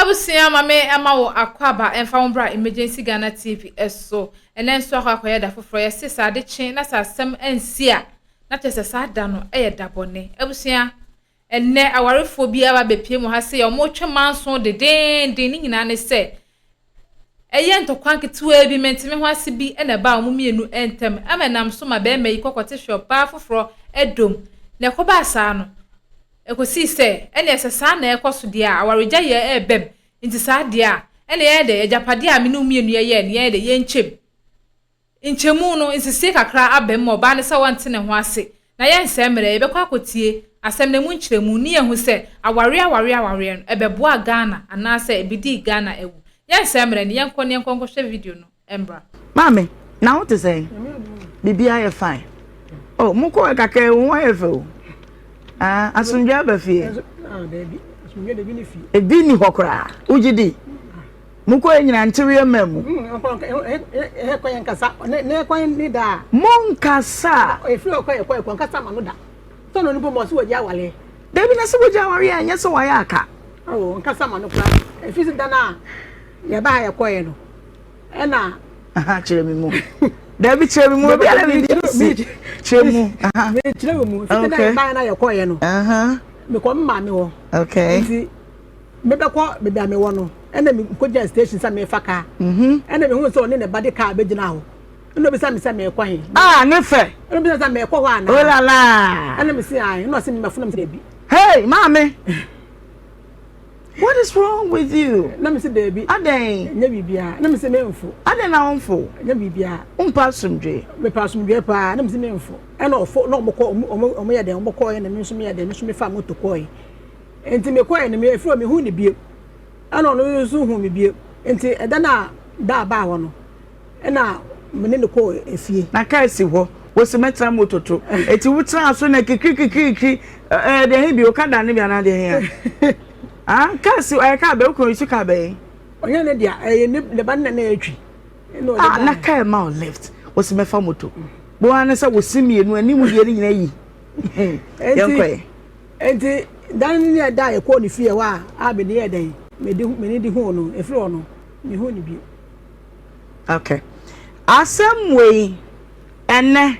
Abusua ma me ɛma wo akwaaba ɛmfa wo mbra Emergency Ghana TV ɛso. Ɛnɛ nso akɔ akɔyɛ da foforɔ. Yɛse sɛ ade kye na sɛ asɛm ansi a na kyerɛ sɛ saa da no ɛyɛ da bɔne. Abusua, ɛnɛ awarefoɔ bi aba abɛpie mu ha sei a wɔretwe manso dedeenden. Ne nyinaa ne sɛ ɛyɛ ntɔkwa nketewaa bi, mente me ho ase bi na ɛbaa wɔn mmienu ntam ɛma ɛnam so ma barima yi kɔkɔte hwɛ ɔbaa foforɔ dom. Na ɛkɔbaa saa no, Ɛkɔsii sɛ, ɛnneɛ sɛ saa na ɛrekɔ so deɛ a, awaregyaeɛ reba mu, nti saa deɛ a, ɛnneɛ yɛnyɛ dɛ, agyapadeɛ a me ne wo mmienu yɛyɛɛ no, yɛnyɛ dɛ, yɛnkyɛ mu. Nkyɛmu no, nsisie kakra aba mu ma ɔbaa no sɛ ɔnte ne ho ase, na yɛnsɛe mmerɛ, yɛbɛkɔ akɔtie asɛm no ɛmu nkyerɛmu ne yɛahu sɛ awareɛ awareɛ awareɛ no, ɛbɛboaa Ghana anaasɛ ɛbɛdii Ghana awu. Yɛnsɛe mmerɛ no, yɛnkɔ na yɛnkɔ nkɔhwɛ video no. Mbra. Maame, na wo te sɛn? Biribiara yɛ fine. Oh, mo kɔɔ kakra yi, wo ho ayɛ fɛ o. Ah, asomdwe aba fie. Ebi ni hɔ koraa. Wogye di? Mo kɔɔ nyina nteweɛ mmaa mu. Mo nkasa. Dabi na sɛ wogye awareɛ a ɛnyɛ sɛ wayɛ aka. Nkasa ma no koraa. Ɛfiri sɛ da no a yɛba ha yɛkɔɛ no ɛna. Aha kyerɛ me mu. Dabi kyerɛ me mu obi ara mi di si kyerɛ mu. Kyerɛ me mu. Fiti na yɛba na yɛkɔɛ no. Mekɔ me maame hɔ. Okay. Nti mebɛkɔ baabi a mewɔ no ɛna mekɔgyina station sɛ mefa kaa. Ɛna mehu sɛ ɔne ne ba de kaa bɛgyina hɔ. Ɛna obisa me sɛ meekɔ he. Ah ne fɛ. Ɛna obisa sɛ meekɔ hɔ anaa. Oh la la. Ɛna mesi ae. Ɛna ɔse mɛfo na mesi dabi. Hey maame. What is wrong with you? Na mesi dabi. Adɛn? Nyɛ biribiara. Na mesi memfo. Adɛn na womfo? Nyɛ biribiara. Wompɛ asomdwoe? Mepɛ asomdwoe paa. Na mesi memfo. Ɛna ɔfo na ɔmo kɔ ɔmo ɔmo yɛ dɛn ɔmo kɔɔ yɛ na me nso meyɛ dɛn me nso mefa moto kɔɔ yɛ. Nti mekɔɔ yɛ no me efiri hɔ mehu ne bio. Ɛna ɔno nso hu me bio. Nti ɛda no a da a baa hɔ no Ɛna me ne no kɔɔ efie. Na kaa si hɔ, wosi mɛtena moto to. Eti wotenaa so na kikirikikirikiri ɛɛ deɛ he bi okada ne bi anaa deɛ he a. Ah, kaa si ɛyɛ kaa bɛ wokɔ nsu kaa bɛn? Ɔnyɛ ne dea, ɛyɛ ne ne ba ne na na ɛtwi. Ah, na kaa ma o lift, wosi mɛfa moto. Bo ara ne sɛ wosi mmienu anim deɛ ne nyinaa yi. Yɛnkɔ ɛ. Enti dan no ne ɛda a yɛkɔɔ ne fie hɔ a a mede yɛɛ dɛn mede mene de huu no ɛfiri hɔ no mehuu no bio. Okay. Asɛm wei, ɛnnɛ,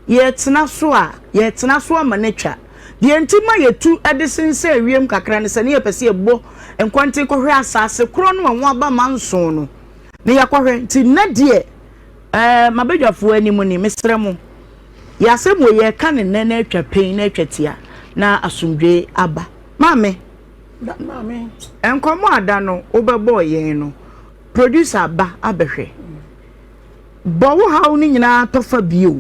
yɛtena so a, yɛtena so ama no atwa. Deɛ nti ma yɛtu de sensɛn wiem kakra ne sɛ ne yɛpɛ sɛ yɛbɔ nkɔnten kɔhwɛ asase korɔ no a ɛho aba manson no, na yɛakɔhwɛ. Nti nnɛ deɛ, ɛɛ, m'abadwafoɔ anim ni, mesrɛ mo, yɛ asɛm wei yɛreka no nnɛ na atwa pɛn na atwa tia na asomdwoe aba. Maame, nkɔmmɔ a da no wobɛbɔɔ yɛn no, Producer ba abɛhwɛ. Bɔ wo haw no nyinaa tɔfa bio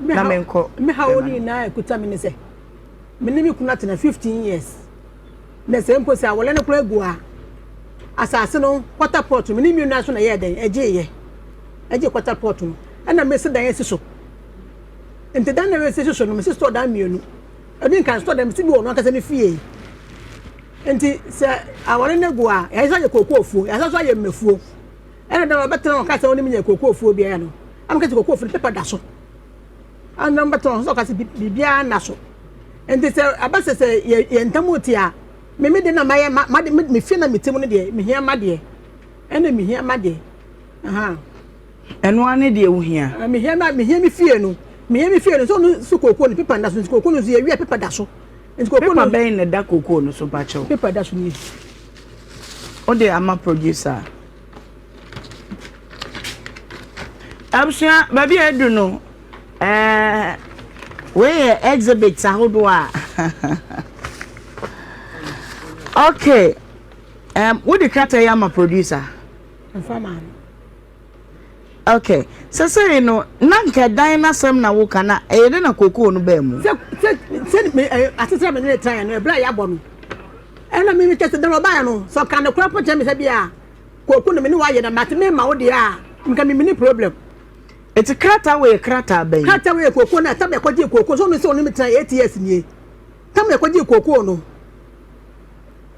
na menkɔ. Me haw no nyinaa ɛkuta me ne sɛ me ne me kunu atena 15 years na sɛ mpo sɛ awɔlɛ no koraa gu a asase no quarter plot no me ne mmienu aso na ɛyɛɛ dɛn ɛgyeeɛ ɛgye quarter plot no ɛna mesi dan asi so nti dan na mesi so no mesi store dan mmienu ɛne nka store dan mesi bi wɔ ɔno ankasa ne fie. Nti sɛ aware no gu a, yɛayɛ sɛ ayɛ kookoofuo, yɛasan nso ayɛ mmafuo. Ɛna da ɔbɛtena hɔ ɔka sɛ ɔne me nyɛ kookoofuo biara no, ama ka sɛ kookoofuo no pepa da so. Ɛna ɔbɛtena hɔ nso ɔka sɛ biribiara nna so. Nti sɛ aba sɛ sɛ yɛ yɛn ntam te a, me me de na mayɛ ma ma de me fie na me ti mu no deɛ mehia ma deɛ. Ɛna mehia ma deɛ. Aha. Ɛno ara ne deɛ wohia. Mehia ma mehia me fie no. Mehia me fie no so no so kookoo no pepa nda so nti kookoo no nso yɛwia pepa da so. Nti kookoo no. Paper bɛn na ɛda kookoo no so mpakyɛw? Paper da so nie. Wode ama producer. Abusua, baabi a adu no, ɛɛ wei yɛ exhibit ahodoɔ a. Okay, um, wode krataa yi ama producer? Mfa maa no. Ok, sesei no, na nka ɛdan no asɛm na woka na ɛyɛ dɛn na kookoo no baa mu? Sɛ, sɛ, sɛ me, ɛ, asetena me ne ne tenaeɛ no, ɛberɛ a yɛabɔ no, ɛna me mekyɛ sɛ dan ɔbaeɛ no, sɛ ɔka nokorɛ mpo kyerɛ me sɛ bi a kookoo no me ne wo ayɛ na mate me ma wo deɛ a, nka me menni problem. Eti krataa wei yɛ krataa bɛn? Krataa wei yɛ kookoo no a, tam yɛkɔgyee kookoo, sɛ ɔno sɛ ɔne me tenaeɛ 8 years nie, tam yɛkɔgyee kookoo no.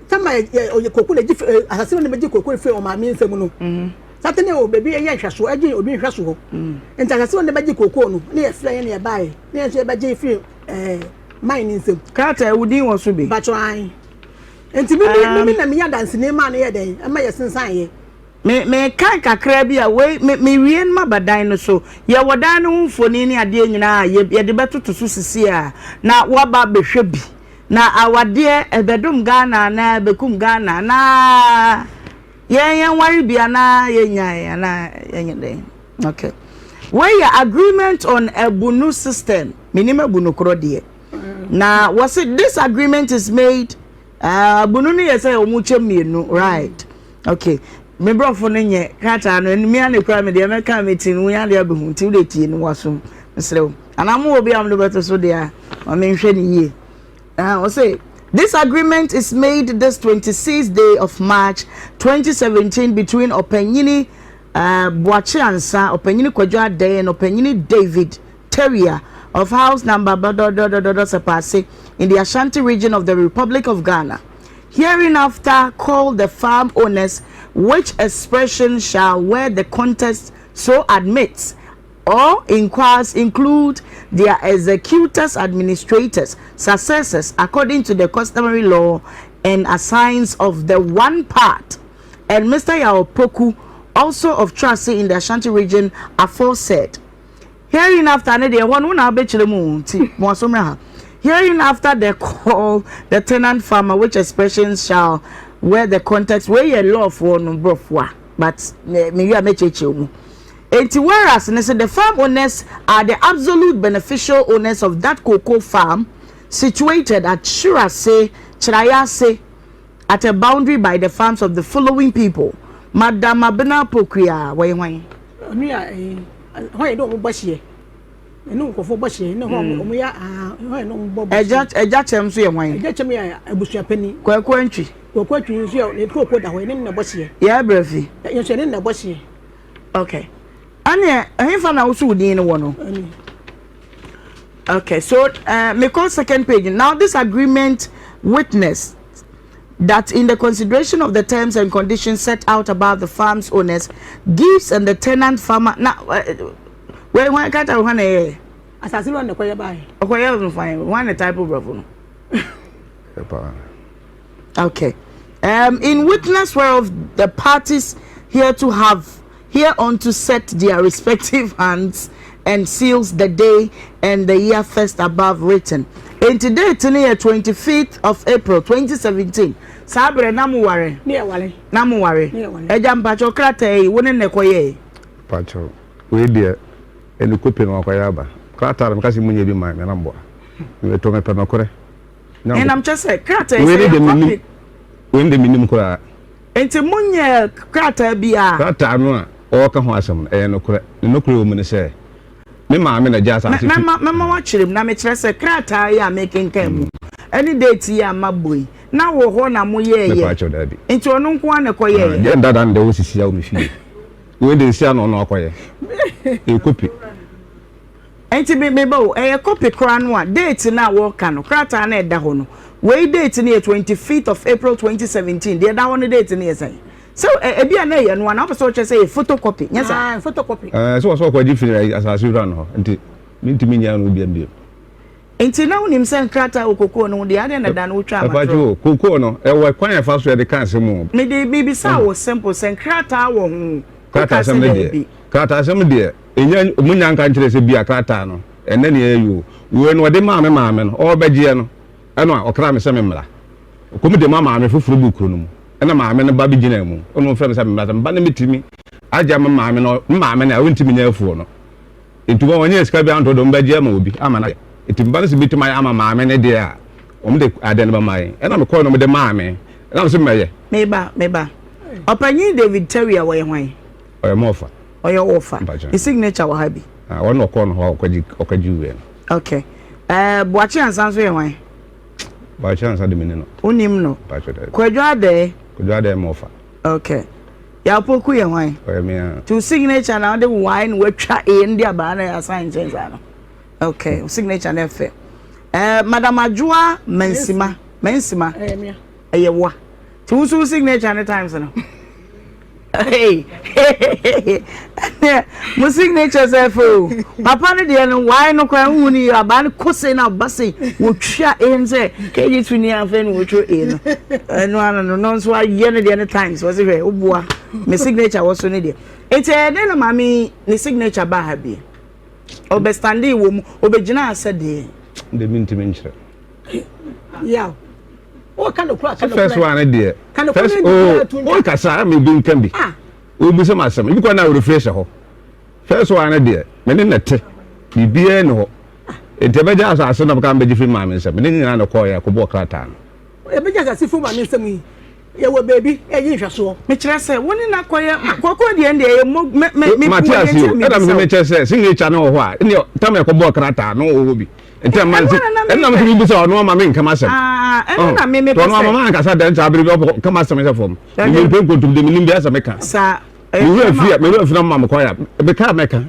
Sɛ ma yɛ ɔyɛ koko na gye eh, asase no na bɛgye koko firi ɔmaame nsam no. Mm. Sate ne wɔ baabi yɛ nhwɛsoɔ, ɛgye obi nhwɛsoɔ. Mm. Nti asase no na bɛgye koko no, ne yɛfrɛ yɛn na yɛbaeɛ, ne yɛn nso yɛbɛgye firi eh, man ne nsam. Krataa wo din wɔ so bi? Bakyɛ an. Nti me me me na meyɛ adanseni maa no yɛ dɛn ɛma yɛ sensan yɛ. Me mekan kakra bi a wei me mewie no maba dan no so. Yɛwɔ dan no ho mfoni ne adeɛ nyinaa a yɛ yɛde bɛtoto so sisi a na woaba abɛhwɛ bi. Na awadeɛ ɛbɛdom Ghana anaa ɛbɛkum Ghana anaa yɛn yɛnware bi anaa yɛnyae anaa yɛnyɛ dɛn. Okay. Wei yɛ agreement on abunu system. Menim abunu korɔ deɛ. Na wɔse this agreement is made uh, abunu no yɛ sɛ wɔn kyɛ mmienu right. Okay. Me brɔfo no nyɛ krataa no me ane kura me deɛ mɛka me ti no wonya deɛ abɛhu nti wode tie no wasom mesrɛ wo anaa mowɔ bi a mode bɛto so deɛ a ma menhwɛ no yie. Uh, ɔse this agreement is made this 26th day of March 2017 between Ɔpanyini uh, Boakye Ansa, Ɔpanyini Kwadwo Adɛn, and Ɔpanyini David Terrier of house number dot Sepase in the Ashanti region of the Republic of Ghana. Hereinafter call the farm owners, which expression shall where the contest so admits or inquires include their executors, administrators, successors according to the customary law and assigns of the one part. And Mr. Yao Poku, also of Trasi in the Ashanti region, aforesaid. Hereinafter ne deɛ ɛhɔ no wo na wobɛkyerɛ mu nti mo aso mmra ha. Hereinafter the call the tenant farmer which expressions shall where the context wei yɛ law foɔ no borɔfo a but mewie a mɛkyerɛkyerɛ mu. Enti whereas ne sɛ the farm owners are the absolute beneficial owners of that cocoa farm situated at Shirase, Kyerayase at a boundary by the farms of the following people, Madam Abena Pokuaa, wɔyɛ hwan? Ɔno yɛ ɛyi hɔ yɛ dɛ ɔmo bɔ hyeɛ ɛne nkurɔfoɔ bɔ hyeɛ ne hɔ ɔmo ɔmo yɛ aa hɔ yɛ dɛ ɔmo bɔ bɔ Ɛgya hyeɛ. Ɛgya kyɛm nso yɛ hwan? Ɛgya kyɛm yɛ abusua panin. Kwaku Antwi. Kwaku Antwi nso yɛ ne kooko da hɔ yɛne no na ɛbɔ hyeɛ. Yaa Brɛfi. Yɛn nso yɛne no na ɛbɔ hyeɛ. Okay. Ɛneɛ ɛhefa na woso wo din no wɔ no? Ɛne. Okay, so uh, mekɔ second page. Now this agreement witness that in the consideration of the terms and conditions set out above the farm's owners gives and the tenant farmer na wei hwan kata hwan na ɛyɛ asase no na ɛkɔyɛ baeɛ ɔkɔyɛ no fan hwan na type brɔfo no okay um, in witness whereof the parties here to have hereunto set their respective hands and seals the day and the year first above written. Enti date no yɛ 25th of April 2017. Saa berɛ na mo ware? Ne yɛ ware. Na mo ware. Ne yɛ ware. Agya mpakyɛw krataa yi wo ne na ɛkɔ yɛɛ? Mpakyɛw wei deɛ ɛne kope na wakɔyɛ aba. Krataa no meka sɛ monyɛ bi ma me na mboa. Metɔ mepɛ nokorɛ. Ɛnam kyɛ sɛ krataa yi sɛ yɛ kɔpi. Wei ne deɛ menim koraa. Enti monyɛɛ krataa biara? Krataa no a ɔreka ho asɛm no, ɛyɛ nokorɛ. Ne nokorɛ wɔ mu ne sɛ, me maame na ɛgye asase fi. Mɛma, mɛma woakyerɛ mu. Na mekyerɛ sɛ, krataa yi a merekenkan mu, ɛne date yi a mabɔ yi, na wɔ hɔ na moyɛeɛ? Mɛpa akyɛw, daabi. Enti ɔno nko ara na ɛkɔyɛeɛ? Deɛ dada no deɛ wɔsisi a wɔ me fie. Wei deɛ nsi ano ɔno akɔyɛ. Ɛyɛ kopi. Enti me me ba o, ɛyɛ copy koraa no a, date no a wɔreka no, krataa no a ɛda hɔ no, wei date no yɛ 25th of April 2017, deɛ ɛda hɔ no date no yɛ sɛn? Sɛ ɛ ebi a na ɛyɛ no a, na wopɛ sɛ wokyerɛ sɛ ɛyɛ photocopy, nyɛ saa? Ae, photocopy. Ɛɛ, sɛ wɔsɛ wɔkɔgye firi asase wura no hɔ, nti mentumi nyɛ ano biam bio. Enti na wonim sɛ nkrataa wɔ kokoo no ho deɛ, adɛn na da no wotwaa Ɛfa matorɔ? kyi o, kokoo no, ɛwɔ kwan a ɛfa so yɛde ka asɛm o. Mede mebisaa wo simple sɛ nkrataa wɔ ho, wokaa sɛ Krataasɛm no deɛ, daabi. krataasɛm deɛ, Ɛnya ɔmo nya nka nkyerɛ sɛ bia krataa no ɛnɛ ne ɛyɛ o. Wei no ɔde maa me maame no ɔɔbɛgyeɛ no ɛna ɔkraa me sɛ me mmra. Ɔkɔm de ma maame foforɔ bi wɔ kuro no mu ɛna maame no ba bi gyinaa mu ɛna ɔfrɛ me sɛ me mmra sɛ me ba no mɛtumi agye ama maame no me maame no a ɔntumi nyɛ afuo no. Nti wɔn ɔnyɛ sika bi anto de ɔmo bɛgye ama obi ama no ayɛ. Nti me ba no sɛ bɛtumi ayɛ ama maame no deɛ a ɔmo de adeɛ no bɛma yɛn. Ɛna mekɔɔ no ɔmo de maa me ɛna me sɛ mɛyɛ. Me ba, me ba. Ɔpanyin David Tawia wɔyɛ hwan? Ɔyɛ m'ɔfa. Ɔyɛ wo ɔfa. Ne signature wɔ ha bi. Ah, ɔno ɔkɔɔ no hɔ a ɔkɔgye ɔkɔgye wei no. Okay. Eh, Boakye Ansa nso yɛ hwan? Boakye Ansa de meni no. Wonim no? Mpakyɛ daabi. Kwadwo Adɛɛ? Kwadwo Adɛɛ ma ɔfa. Okay. Yaw Poku yɛ hwan? Ɔyɛ me a. To signature na wode Y na watwa A no de aba na asan nkyɛn saa no. Okay, wo signature no ɛfɛ. Eh, Madam Adwoa Mansima, Mansima. Ɛyɛ me a. Ɛyɛ wa. Ti wo nso wo signature ne times no. Hey, mo signature sɛ fɛ o. Papa no deɛ no wae no koraa nhu no yie abaa no kɔ sei na aba sei wɔtwa A no sɛ KG2 ni afei na wɔtwa A no. Ɛno ano no no nso ayɛ no deɛ no times wɔse hwɛ woboa me signature wɔ so no deɛ. Nti ɛyɛ dɛn na maame yi ne signature baa ha bi? Ɔbɛstandee wɔ mu, ɔbɛgyinaa sɛ deɛ. Deɛ mentumi nkyerɛ. Yaw. Woka no kora ka no First one ne deɛ. First oh wo kasa ama ebi nka bi. Ah. Wo bisa ma asɛm. Ebi kɔ na wo refresh hɔ. First one ne deɛ me ne na te. Biribiara ni hɔ. Nti ɛbɛgye asase na bɛka mbɛgye firi maame nsam. Me ne nyinaa na kɔɔ yɛ kɔbɔɔ krataa no. Ɛbɛgye asase firi maame nsam yi. Yɛwɔ baabi ɛyi nhwɛsoɔ. Mekyerɛ sɛ wo ne no akɔyɛ kɔkɔɔ deɛ ɛndeɛ ɛyɛ mo me me me Mate ase o ɛna me mekyerɛ sɛ signature no wɔ hɔ a ɛndeɛ tam ɛkɔbɔɔ krataa no wɔ hɔ bi nti ɛma nti ɛna me sɛ bisa ɔno ama me nkama asɛm ɛno na me me pɛ sɛ ɔno ama ma ankasa dɛn saa bere bi ɔpɔ kama asɛm hyɛ fam me me mpɛ nkontom de me nim bi asɛ meka saa me wura firi me wura firi na ma mekɔ ya meka mɛka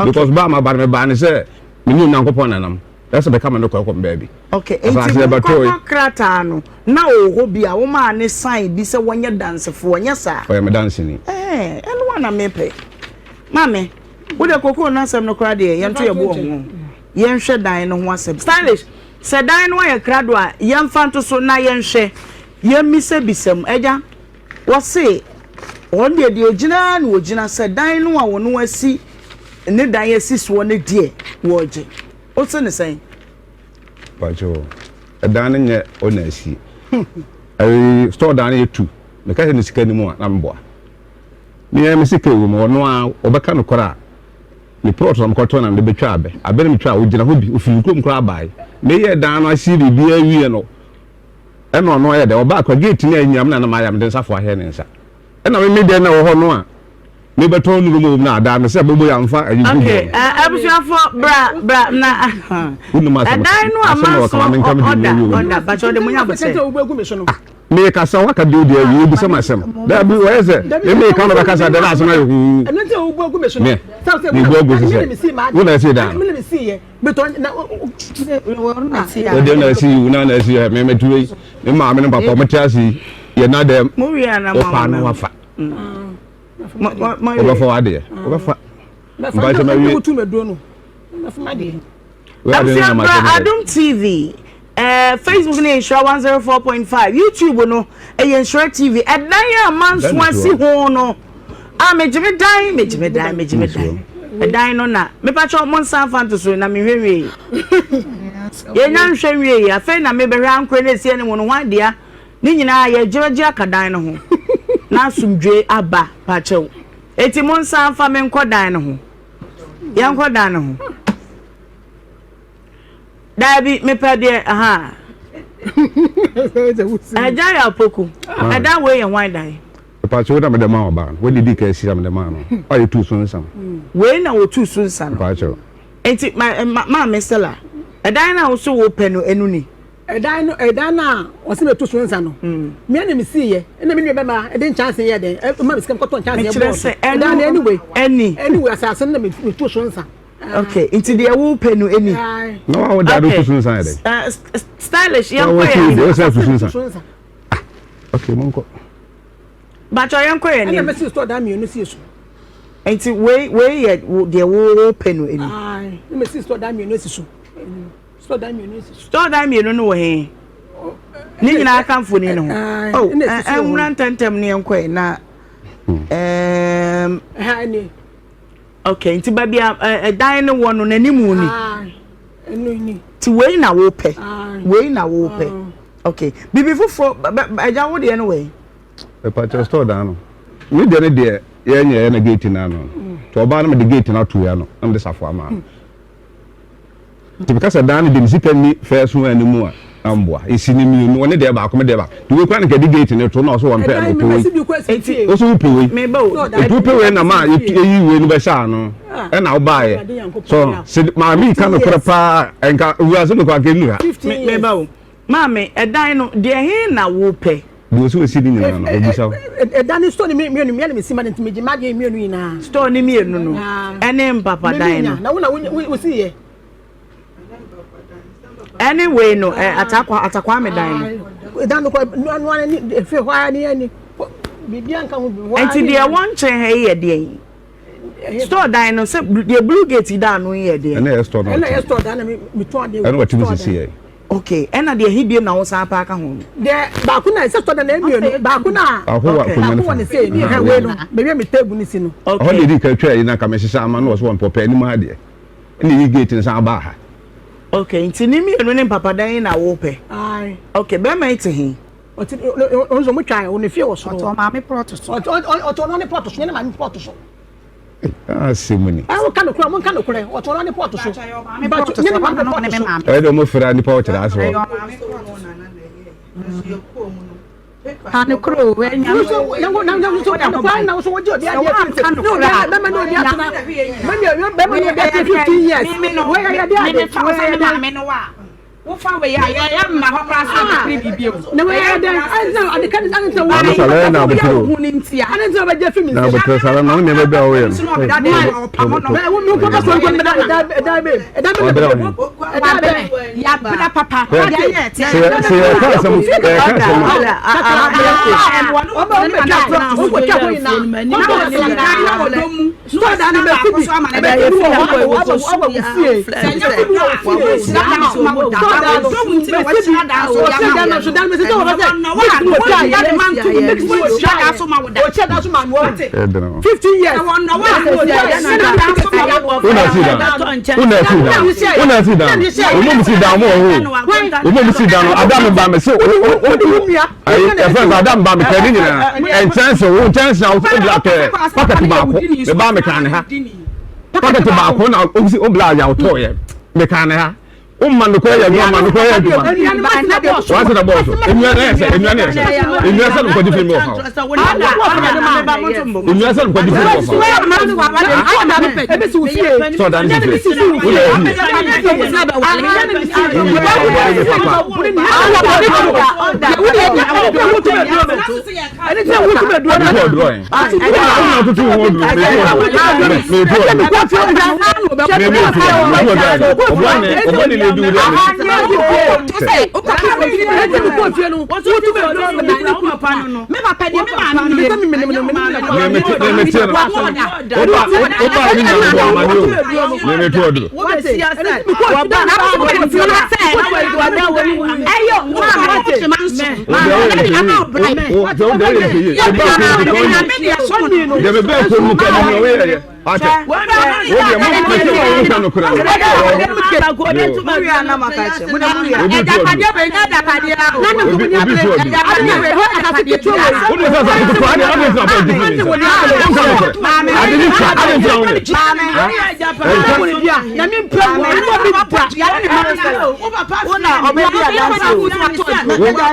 because ba ma ba me ba ne sɛ me ne Onyankopɔn nanam Ɛsɛ bɛka ma no kɔ ɛkɔm baabi. Okay, nti mo nkɔkɔ krataa no na ɔwɔ hɔ bi a womaa ne sign bi sɛ wɔnyɛ dansefoɔ, nyɛ saa? Ɔyɛ me danseni. Ɛɛ, ɛno a na mepɛ. Maame, wo deɛ kokoo no asɛm no koraa deɛ yɛnto yɛ bo wɔ ho. Yɛnhwɛ dan no ho asɛm. Stylish, sɛ dan no ayɛ krado a, yɛmfa nto so na yɛnhwɛ. Yɛmmisabisa mu. Agya, wɔse wɔn deɛ deɛ ɔgyina ara na ɔgyina sɛ dan no a wɔn asi ne dan asi soɔ no deɛ wɔregye. Wo se ne sɛn? Pacho, ɛdan no nyɛ ɔna asie. Ɛyi store dan no yɛ tu. Meka sɛ ne sika ni mu a na meboa. Me me sika wɔ mu ɔno a ɔbɛka no kora a me plot na mekɔtɔ na mede bɛtwa abɛ. Abɛ no metwa a ɔgyina hɔ bi ɔfiri kurom koraa bae. Meyɛ dan no asie biribiara wie no ɛna ɔno ayɛ dɛ ɔbaa kwa gate no anyam na na mayɛ mede nsafo ahɛ ne nsa. Ɛna me me dɛn na wɔ hɔ no a mebɛtɔn nnuro mu wɔ mu na adaa me sɛ bobo yɛ amfa ayi gu Okay, abusuafo bra bra na ɛdan no ama so ɔda ɔda bakyɛ ɔde mo nya abotire. Me kasa waka deɛ odi awie ebisa ma asɛm daabi wɔyɛ sɛ me me ka na ɔbɛkasa dɛ na asɛm ayɛ huu me me bu agu so sɛ wo na ɛsi dan no wɔde na ɛsi yi wo na na ɛsi yɛ me me turo yi me maame ne papa wɔn te ase yi yɛ na dɛm wɔfa no wafa. Wobɛfa w'adeɛ wobɛfa mpakyɛ ma wie. Abusua bra Adom TV eh, Facebook no yɛ Nhyira 104.5 YouTube no ɛyɛ Nhyira TV ɛdan a manso asi ho no a megye me dan megye me dan megye me dan ɛdan no na mepakyɛ mo nsa mfa nto so na mehwɛ nwie yɛnya nhwɛ nwie afei na mebɛhwɛ ankorɛ no ɛsi anim no ho adea Ne nyinaa yɛgyerɛgye aka dan no ho na asomdwoe aba pakyɛw. Eti monsan mfa me nkɔ dan no ho. Yɛnkɔ dan no ho. Daabi, mepɛ deɛ aha. Ɛgya yɛ apoku. Ɛdan wei yɛ hwan dan? Pakyɛ wo na mede maa ɔbaa no. Wadi di ka asi na mede maa no. A yɛtuu so nsa no. Wei na wɔtuu so nsa no. Pakyɛ. Enti ma maame Stella, ɛdan no a wo so wopɛ no ɛno ni? Ɛdan no, ɛdan no a ɔse meto so nsa no, me na mesiiɛ, ɛna me nua bɛma ɛde nkyɛnse yɛ dɛn, ɛma me sika mekɔtɔ nkyɛnse ɛbɔɔ so. Ɛdan no anyway, ɛni. Anyway, asase no na meto so nsa. Okay, nti deɛ wopɛ no ɛni. Na wa wo da do to so nsa yɛ dɛn? Stylish, yɛn kɔ yɛn nim. Wo sɛ to so nsa. Ah, okay, mo nkɔ. Bàtchɔ yɛn kɔ yɛn nim. Ɛna mesi store dan mmienu si so. Nti wei wei yɛ deɛ wopɛ no ɛni. Ayi, ɛna mesi store dan mmienu si so. Store dan mmienu si so. Store dan mmienu no wɔ he? Ne nyinaa ka mfoni no ho. Oh, ɛnwura ntɛntɛm ne yɛnkɔe na. Ɛha ni. Okay, nti baabi a ɛdan no wɔ no n'anim ni. Ɛno ni. Ti wei na wopɛ. Wei na wopɛ. Okay, biribi foforɔ ɛgya wo deɛ no wɔ yi. Ɛpakyɛ store dan no. Me deɛ no deɛ yɛnyɛ yɛ na gate no ano. Nti ɔbaa no mede gate no ato yɛ ano na mede safoa ama no. Nti meka sɛ daa no deɛ me sika nni fɛɛ so ani mu a amboa. Esi ne mmienu, ɔne deɛ baako, me deɛ baako. Nti wei koraa na nka ɛde gate no to na ɔso wɔmpɛ ɛna ɔpɛ wei. Enti Ɔso wopɛ wei. meba o. Nti wopɛ wei na ma yɛyi wei no bɛhyɛ ano ɛna wobaeɛ. So sɛ maame yi ka nokorɛ paa nka wiase no koraa nka ɛnnu ha. Meba o. Maame, ɛdan no, deɛ he na wopɛ? Deɛ ɔsɛ ɔsi ne nyinaa no, ɔbisa wo. Ɛdan ne store ne mmienu, mmea na mesi ma no nti megye m'adeɛ mmienu nyinaa. Store ne mmienu no, ɛne mpapa dan no. Na wo na wosi yɛ. Ɛne wei no, ɛ atakwa atakwame dan no. Ɛdan no kɔ noa ne efe hɔ ara ne ani. Biribiara nka ho bi. Nti deɛ ɛwɔ nkyɛn ha yi yɛ deɛn? Store dan no sɛ deɛ blue gate yi da ano yi yɛ deɛn? Ɛna yɛ store na ɔte. Ɛna yɛ store dan na mi tɔn adeɛ. Ɛna ɔte mu sisi yɛ. Okay, ɛna deɛ ɛhe biem na wosan apa aka ho no? Deɛ baako na ɛsɛ store dan na mmienu baako na baako wɔ akonnwa no wɔ ne se ne ha wei no baabi a mi table ne si no. Okay. Ɛhɔ na edi kan twa yi na nka mehyehyɛ ama no wɔ so wɔn pɔpɛ anim ha deɛ ɛna yi gate no san baa ha. Okay, nti ne mmienu ne mpapadan yi na wopɛ? Aye. Okay, bɛrima yi te he? Ɔte ɔno nso ɔmo twa wɔ ne fie wɔ soro. Ɔte ɔmaame plɔt so. Ɔte ɔte ɔno ne plɔt so, nyɛ ne maame plɔt so. Asɛm ni. Ɛ wo ka nokorɛ, mo nka nokorɛ, ɔte ɔno ne plɔt so. But nyɛ ne maame plɔt so. Ɛyɛ de ɔmo fira nipa ɔkyerɛ ase hɔ. Ka nokorɛ o, ɛnya no. Mefa wo sɛ me maame no wa. Wofa wei a yɛ mma hɔ koraa sɛ bɛpere biribi o. Na wei yɛ dɛn? Ɛnna ade ka ne sɛ wɔn sɛ lɛyɛ na abotire o. Hu ne ntia. Ade ntina bɛgye fi mi Na abotire sara na wo nneɛma bi a woyɛ no. Ɔbrɛ wo he. Yɛabrɛ papa. Yɛyɛ te. Sɛ yɛka asɛm yɛka asɛm a. Wona si dan ɔmo mu si dan ɔmo wɔ hɔ ɔmo mu si dan no adam ba mi so ayi ɛfɛ sɛ adam ba mi kɛ ne nyinaa nkyɛnse wo nkyɛnse a wo bila kɛ pakɛti baako me ba mi kan ne ha pakɛti baako na o o bila yaw tɔ yɛ mi kan ne ha o ma nukɔ yɛ adwuma ma nukɔ yɛ adwuma w'ase na bɔɔso enua na yɛ sɛ enua na yɛ sɛ enua sɛ nukɔ di fi mi wɔ fa o enua sɛ nukɔ di fi mi wɔ fa o sɛ ɔda ne si fi o yɛ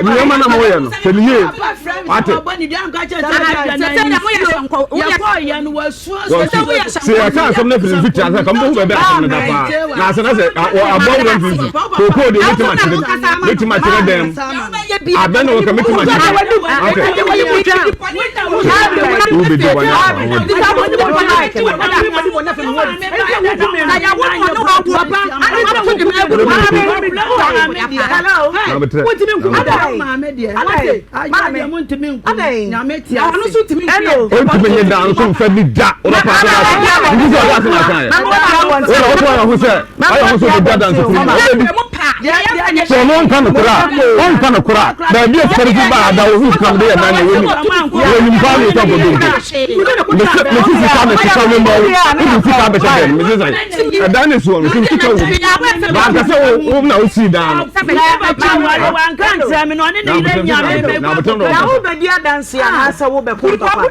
Nneɛma na moyɛ no sɛ ne yie ate sɛ yɛka asɛm no afiri mfiti ase ka mbɛhu baabi asɛm no da paa na asɛ na sɛ abɔ wura mfimfi kookoo deɛ mɛtumi akyerɛ mɛtumi akyerɛ dɛm abɛn na wɔka mɛtumi akyerɛ ate wobɛdi bɔne ɔntumi nye da nso nfa ni da ɔbɛpa ase na ase nti sɛ ɔde ase na ase ayɛ ɔna ɔtɔ ayɛ ho sɛ ayɛ ho sɛ ɔbɛgya da nso firi mu ɔbɛdi sɛ ɔno ɔnka no kora ɔnka no kora baabi a sika no fi ba ada wo sika no de yɛ nan na wɔnim wɔnim paa na ɛtɔ akɔdɔ mpo mese mese sika na sika no ma wo wode sika bɛhyɛ dɛn mese sɛ ɛdan ne soɔ no sɛ sika wɔ mu baaka sɛ wo na wosii dan no wobɛdi adanse anaasɛ wobɛkɔ ntɔkwa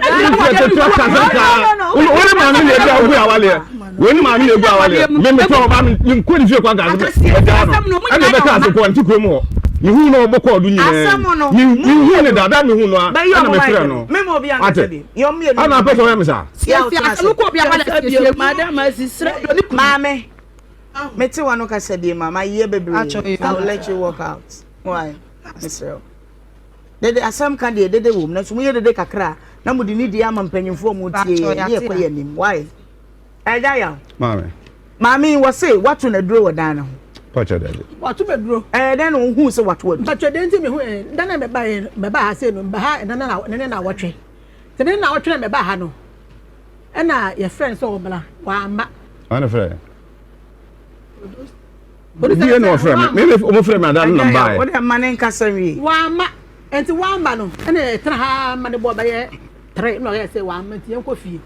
wone maame na ɛbi a wogu awaleɛ wone maame na ɛgu awaleɛ me metɔ ɔba me nkɔ ne fie kɔ anka sɛ ɛgyaa no ɛna ɛbɛka ase kɔ nte kurom hɔ mehu na ɔbɔ kɔɔdo nyinaa mehu ne dada mehu no a ɛna mefrɛ no ate ɛna apɛ sɛ ɔyɛ me saa maame mete wa no kasa bie ma mayɛ bebree I will let you walk out why mesrɛ dede asɛm ka deɛ dede wɔ mu nanso moyɛ dede kakra na mode ne die ama mpanyimfoɔ mu tie yɛ ne yɛkɔ yɛ anim why ɛgya yaw maame maame wɔ se wato n'aduro wɔ dan no ho pàtó dàbí. Wato m'aduro. Ɛɛ dɛn na ohun sɛ wato aduro. Pàtó dɛn ti mi hu ɛ dan na mɛba yɛ mɛba ha se no mba ha ɛnɛ na ɛnɛ na awɔtwe. Nti ne na ɔtwɛn mɛba ha no ɛna yɛfrɛ no sɛ ɔmmra wamma. Ɔne frɛ. Obi yɛ na ɔfrɛ me. Me ɔmo frɛ me ada no na mbaeɛ. Wode ma ne nkasa nwie. Wamma. Nti wamma no ɛna yɛtena ha ma ne bɔ bɛyɛ tere na ɔyɛ sɛ wamma nti yɛnkɔ fie.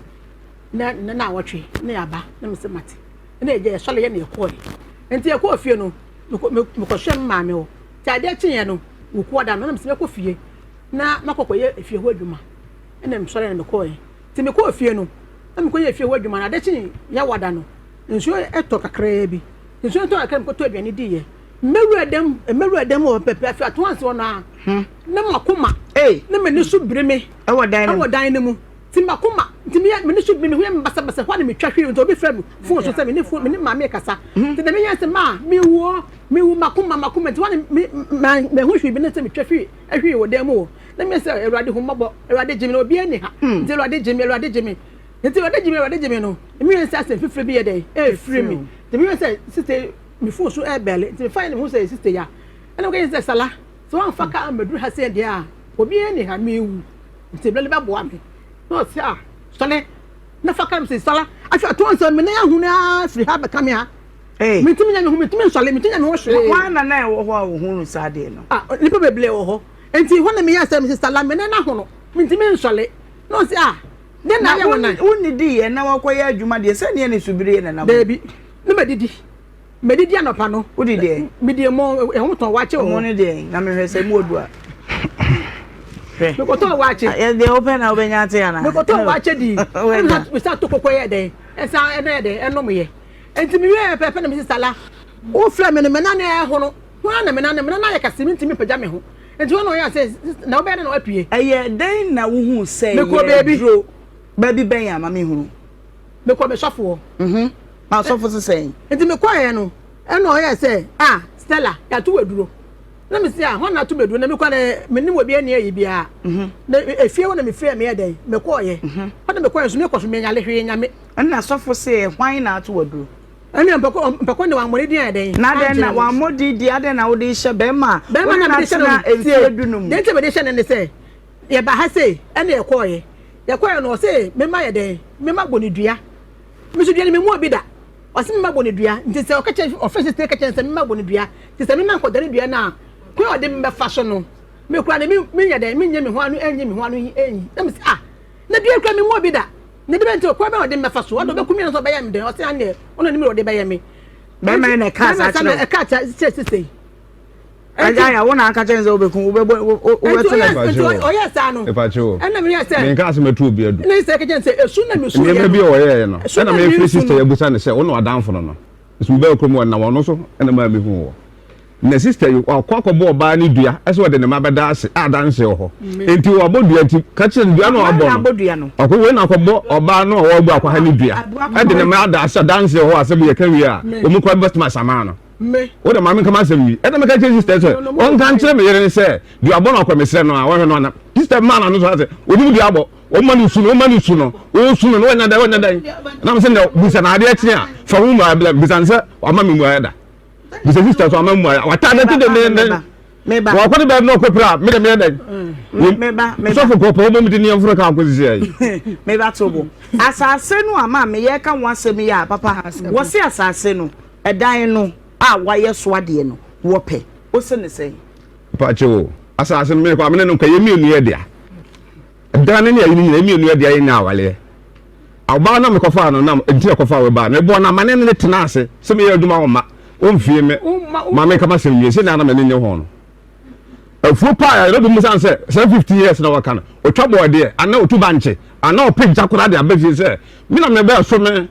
Na na na awɔtwe na yɛaba na mese mate. Ɛna yɛgya yɛsɔre yɛ na yɛkɔɔe. Nti yɛkɔɔ fie no mekɔhwɛ me maame hɔ. Nti adeɛ kyeeɛ no wukuo da no na mese mɛkɔ fie na makɔkɔyɛ efie hɔ adwuma. Ɛna mesɔre na mekɔɔe. Nti mekɔɔ fie no na mekɔyɛ efie hɔ adwuma no adeɛ kyee yɛwada no nsuo tɔ kakraa bi. Nsuo no tɔ kakra mekɔtɔ aduane diiɛ. Mɛwura dɛm mɛwura dɛm wɔ pɛpɛ afei ato anse hɔ no a na makoma na m'ani so biri me ɛwɔ dan no dan no mu. Nti makoma nti meyɛ m'ani so biri me ho yɛ me basabasa hɔ a na metwa hwee nti obi frɛ me phone so sɛ me ne phone me ne maame kasa. Nti na meyɛ sɛ maa mewu o mewu makoma makoma nti hɔ na me ma mahu hwee bi ne sɛ metwa hwee hwee wɔ dan mu hɔ. Na meyɛ sɛ Awurade hu mmɔbɔ Awurade gye me na obiara nni ha nti Awurade gye me Awurade gye me. Nti Awurade gye me Awurade gye me no meyɛ sɛ asɛm fifire bi yɛ dɛn ɛfiri me. Nti meyɛ sɛ sista me phone so ɛbɛle nti mefa yɛ na mehu sɛ sista ya ɛna meka sɛ sala sɛ wamfa kaa ammɛduru ha sɛ deɛ a obiara nni ha mewu. Nti bere no bɛboa me. Na ɔse a, sɔre na fa ka me sɛ sala. Afei ɔto nsa me nan ahunu ara firi ha bɛka me ha. Hey. Mentumi nya me ho, mentumi nsɔre, mentumi nya me ho hwee. Wɔn na na ɛwɔ hɔ a wɔhunu saa adeɛ no. Ah, nnipa bebree wɔ hɔ. Nti hɔ na meyɛ sɛ mese sala me nan ahono, mentumi nsɔre. Na ɔse a, dɛn na ayɛ wo nan? Wonnidi yɛ na wakɔyɛ adwuma deɛ sɛ neɛ ne subirie na nam. Daabi, na madidi. Medidi anɔpa no. Wodi deɛ? Medi ɛmo, ɛho tɔn wakye wɔ hɔ. Ɛmo ne deɛ? Na mehwɛ sɛ mu odu a. Hwɛ. Mekɔtɔɔ wakye. Deɛ wopɛ na wobɛnya ate anaa? Mekɔtɔɔ wakye di. Ɛna mesa to koko yɛ dɛn? Ɛsa ɛna yɛ dɛn? Ɛnom yɛ. Nti mewie yɛ pɛpɛ na mesi sala. Wofrɛ me no me nan ɛhono. Ho na me nan me nan ayɛ kɛse mentumi mpagya me ho. Nti wɔn na ɔyɛ sɛ na wobɛyɛ dɛn na wapue. Ɛyɛ dɛn na wohuu sɛ yɛ duro? Baabi bɛn a ma mehunu? Mekɔ me sɔfoɔ. Mhm. Na ɔsɔfo se sɛn? Nti mekɔeɛ no, ɛna ɔyɛɛ sɛ, ah, Stella, yɛato wo aduro. Na mese, ah, hwan na ato me aduro? Na mekɔ no, mennim obi anni ayi biara. Mhm. Na efie hɔ na mefiri a meyɛ dɛn? Mekɔeɛ. Mhm. Hɔ na mekɔeɛ nso, mekɔ so menyale hwee nyame. Ɛna sɔfo se, hwan na ato wo aduro? Ɛna mpɛkɔ mpɛkɔ ne wammɔ ne din ayɛ dɛn? Na adɛn na Ankyerɛ me. wammɔ din deɛ, adɛn na wode rehyɛ bɛrima a Bɛrima wo ne na no mede hyɛ no atena no, mfeɛ tie, dunum? deɛ nti a mede hyɛ no ne sɛ, yɛba ha sei, ɛna yɛkɔeɛ. Yɛkɔeɛ no, ɔse mema yɛ dɛn? Mema bɔ ne dua. Me nso dua no memmɔɔ bi da. Ɔse mema bɔ no dua. Nti sɛ ɔka kyerɛ ɔfrɛ sister ka kyerɛ no sɛ mema bɔ no dua. Nti sɛ mema nkɔdane dua no a, kwan a ɔde me bɛfa so no, me koraa no me menyɛ dɛn menyɛ me ho ano ɛnyi me ho ano yi ɛnyi. Na mese ah, na dua yi koraa memmɔɔ bi da. Na de bɛn nti kwan bɛn na ɔde me bɛfa so? Ɔde ɔbɛku me anaasɛ ɔbɛyɛ me dɛn? Ɔse aneɛ ɔno nim deɛ ɔde bɛyɛ me. Bɛrima yi na ɛkaa saa kyerɛ wo? Bɛrima ɛkaa kyerɛ sister yi. Agya ya wo na aka kyerɛ sɛ wobɛku wobɛbɔ wobɛto na nti ɔyɛ saa no ɛna meyɛ sɛ menka sɛ mɛto obi adu ne sɛ kɛkyɛ sɛ ɛsu na mesu nneɛma bi a ɔyɛɛ no ɛna mefiri sister yɛ abusa ne sɛ wo na wadamfo no no nso mebɛɛ kurom wɔ nam ɔno so ɛna maa mehu wɔ na sister yi wakɔ akɔbɔ ɔbaa ne dua ɛsɛ ɔde ne ma bɛda ase a adanse wɔ hɔ nti wabɔ dua nti ka kyerɛ no dua na wabɔ no ɔkɔ wei na akɔbɔ ɔbaa no a wɔabu akɔ ha ne dua ɛde ne ma ada ase adanse wɔ hɔ asɛm yɛ ka wie a wɔn kora bɛtuma asamaa no Me. Wo de ma menka m'asɛm yi. Ɛna meka kyerɛ sister sɛ ɔnka nkyerɛ me yere no sɛ duabɔ no akɔ mesrɛ no a wɔhwɛ no ana. Sister maa n'ano so ase onim duabɔ ɔma no su no ɔma no su no ɔsu no na wanya dɛn wanya dɛn. Na me sɛ nea bisa na adeɛ kye a fa wo mmuaeɛ bla bisa no sɛ wama me mmuaeɛ da. Bisa sister so ama mmuaeɛ wata ne ti dendenden. Meba. Wɔkɔ ne baabi na ɔkɔ pira me de meyɛ dɛn. Meba meba. Sɔfo kɔpɔ wɔn mu de nneɛma foro ka akɔ sisi ayi. Meba tobo. Asase no a maa meyɛ ka ho asɛm yi a papa wɔse asase no Ɛdan no a wayɛ so adeɛ no, wɔpɛ. Wose no sɛn? Mpakyɛw o, asase no mekɔ a mene no nkɔ, yɛn mmienu yɛ dea. Ɛdan no ne ayi no nyinaa, yɛn mmienu yɛ dea, yɛnyɛ awaleɛ. Ɔbaa no a mekɔfaa no nam nti na ɛkɔfaa wei baa no, mebɔɔ no amane ne no tenaa ase sɛ meyɛ adwuma ɔmma, ɔmfie me, ma menka m'asɛm nwie, sɛnea na m'ani nnye ho no. Afuo paa a yɛrɛ bi mu san sɛ saa 15 years na wɔka no, ɔtwa bɔɔdeɛ anaa ɔtu bankye anaa ɔpɛ gya koraa de aba fie sɛ me na mebɛɛ so me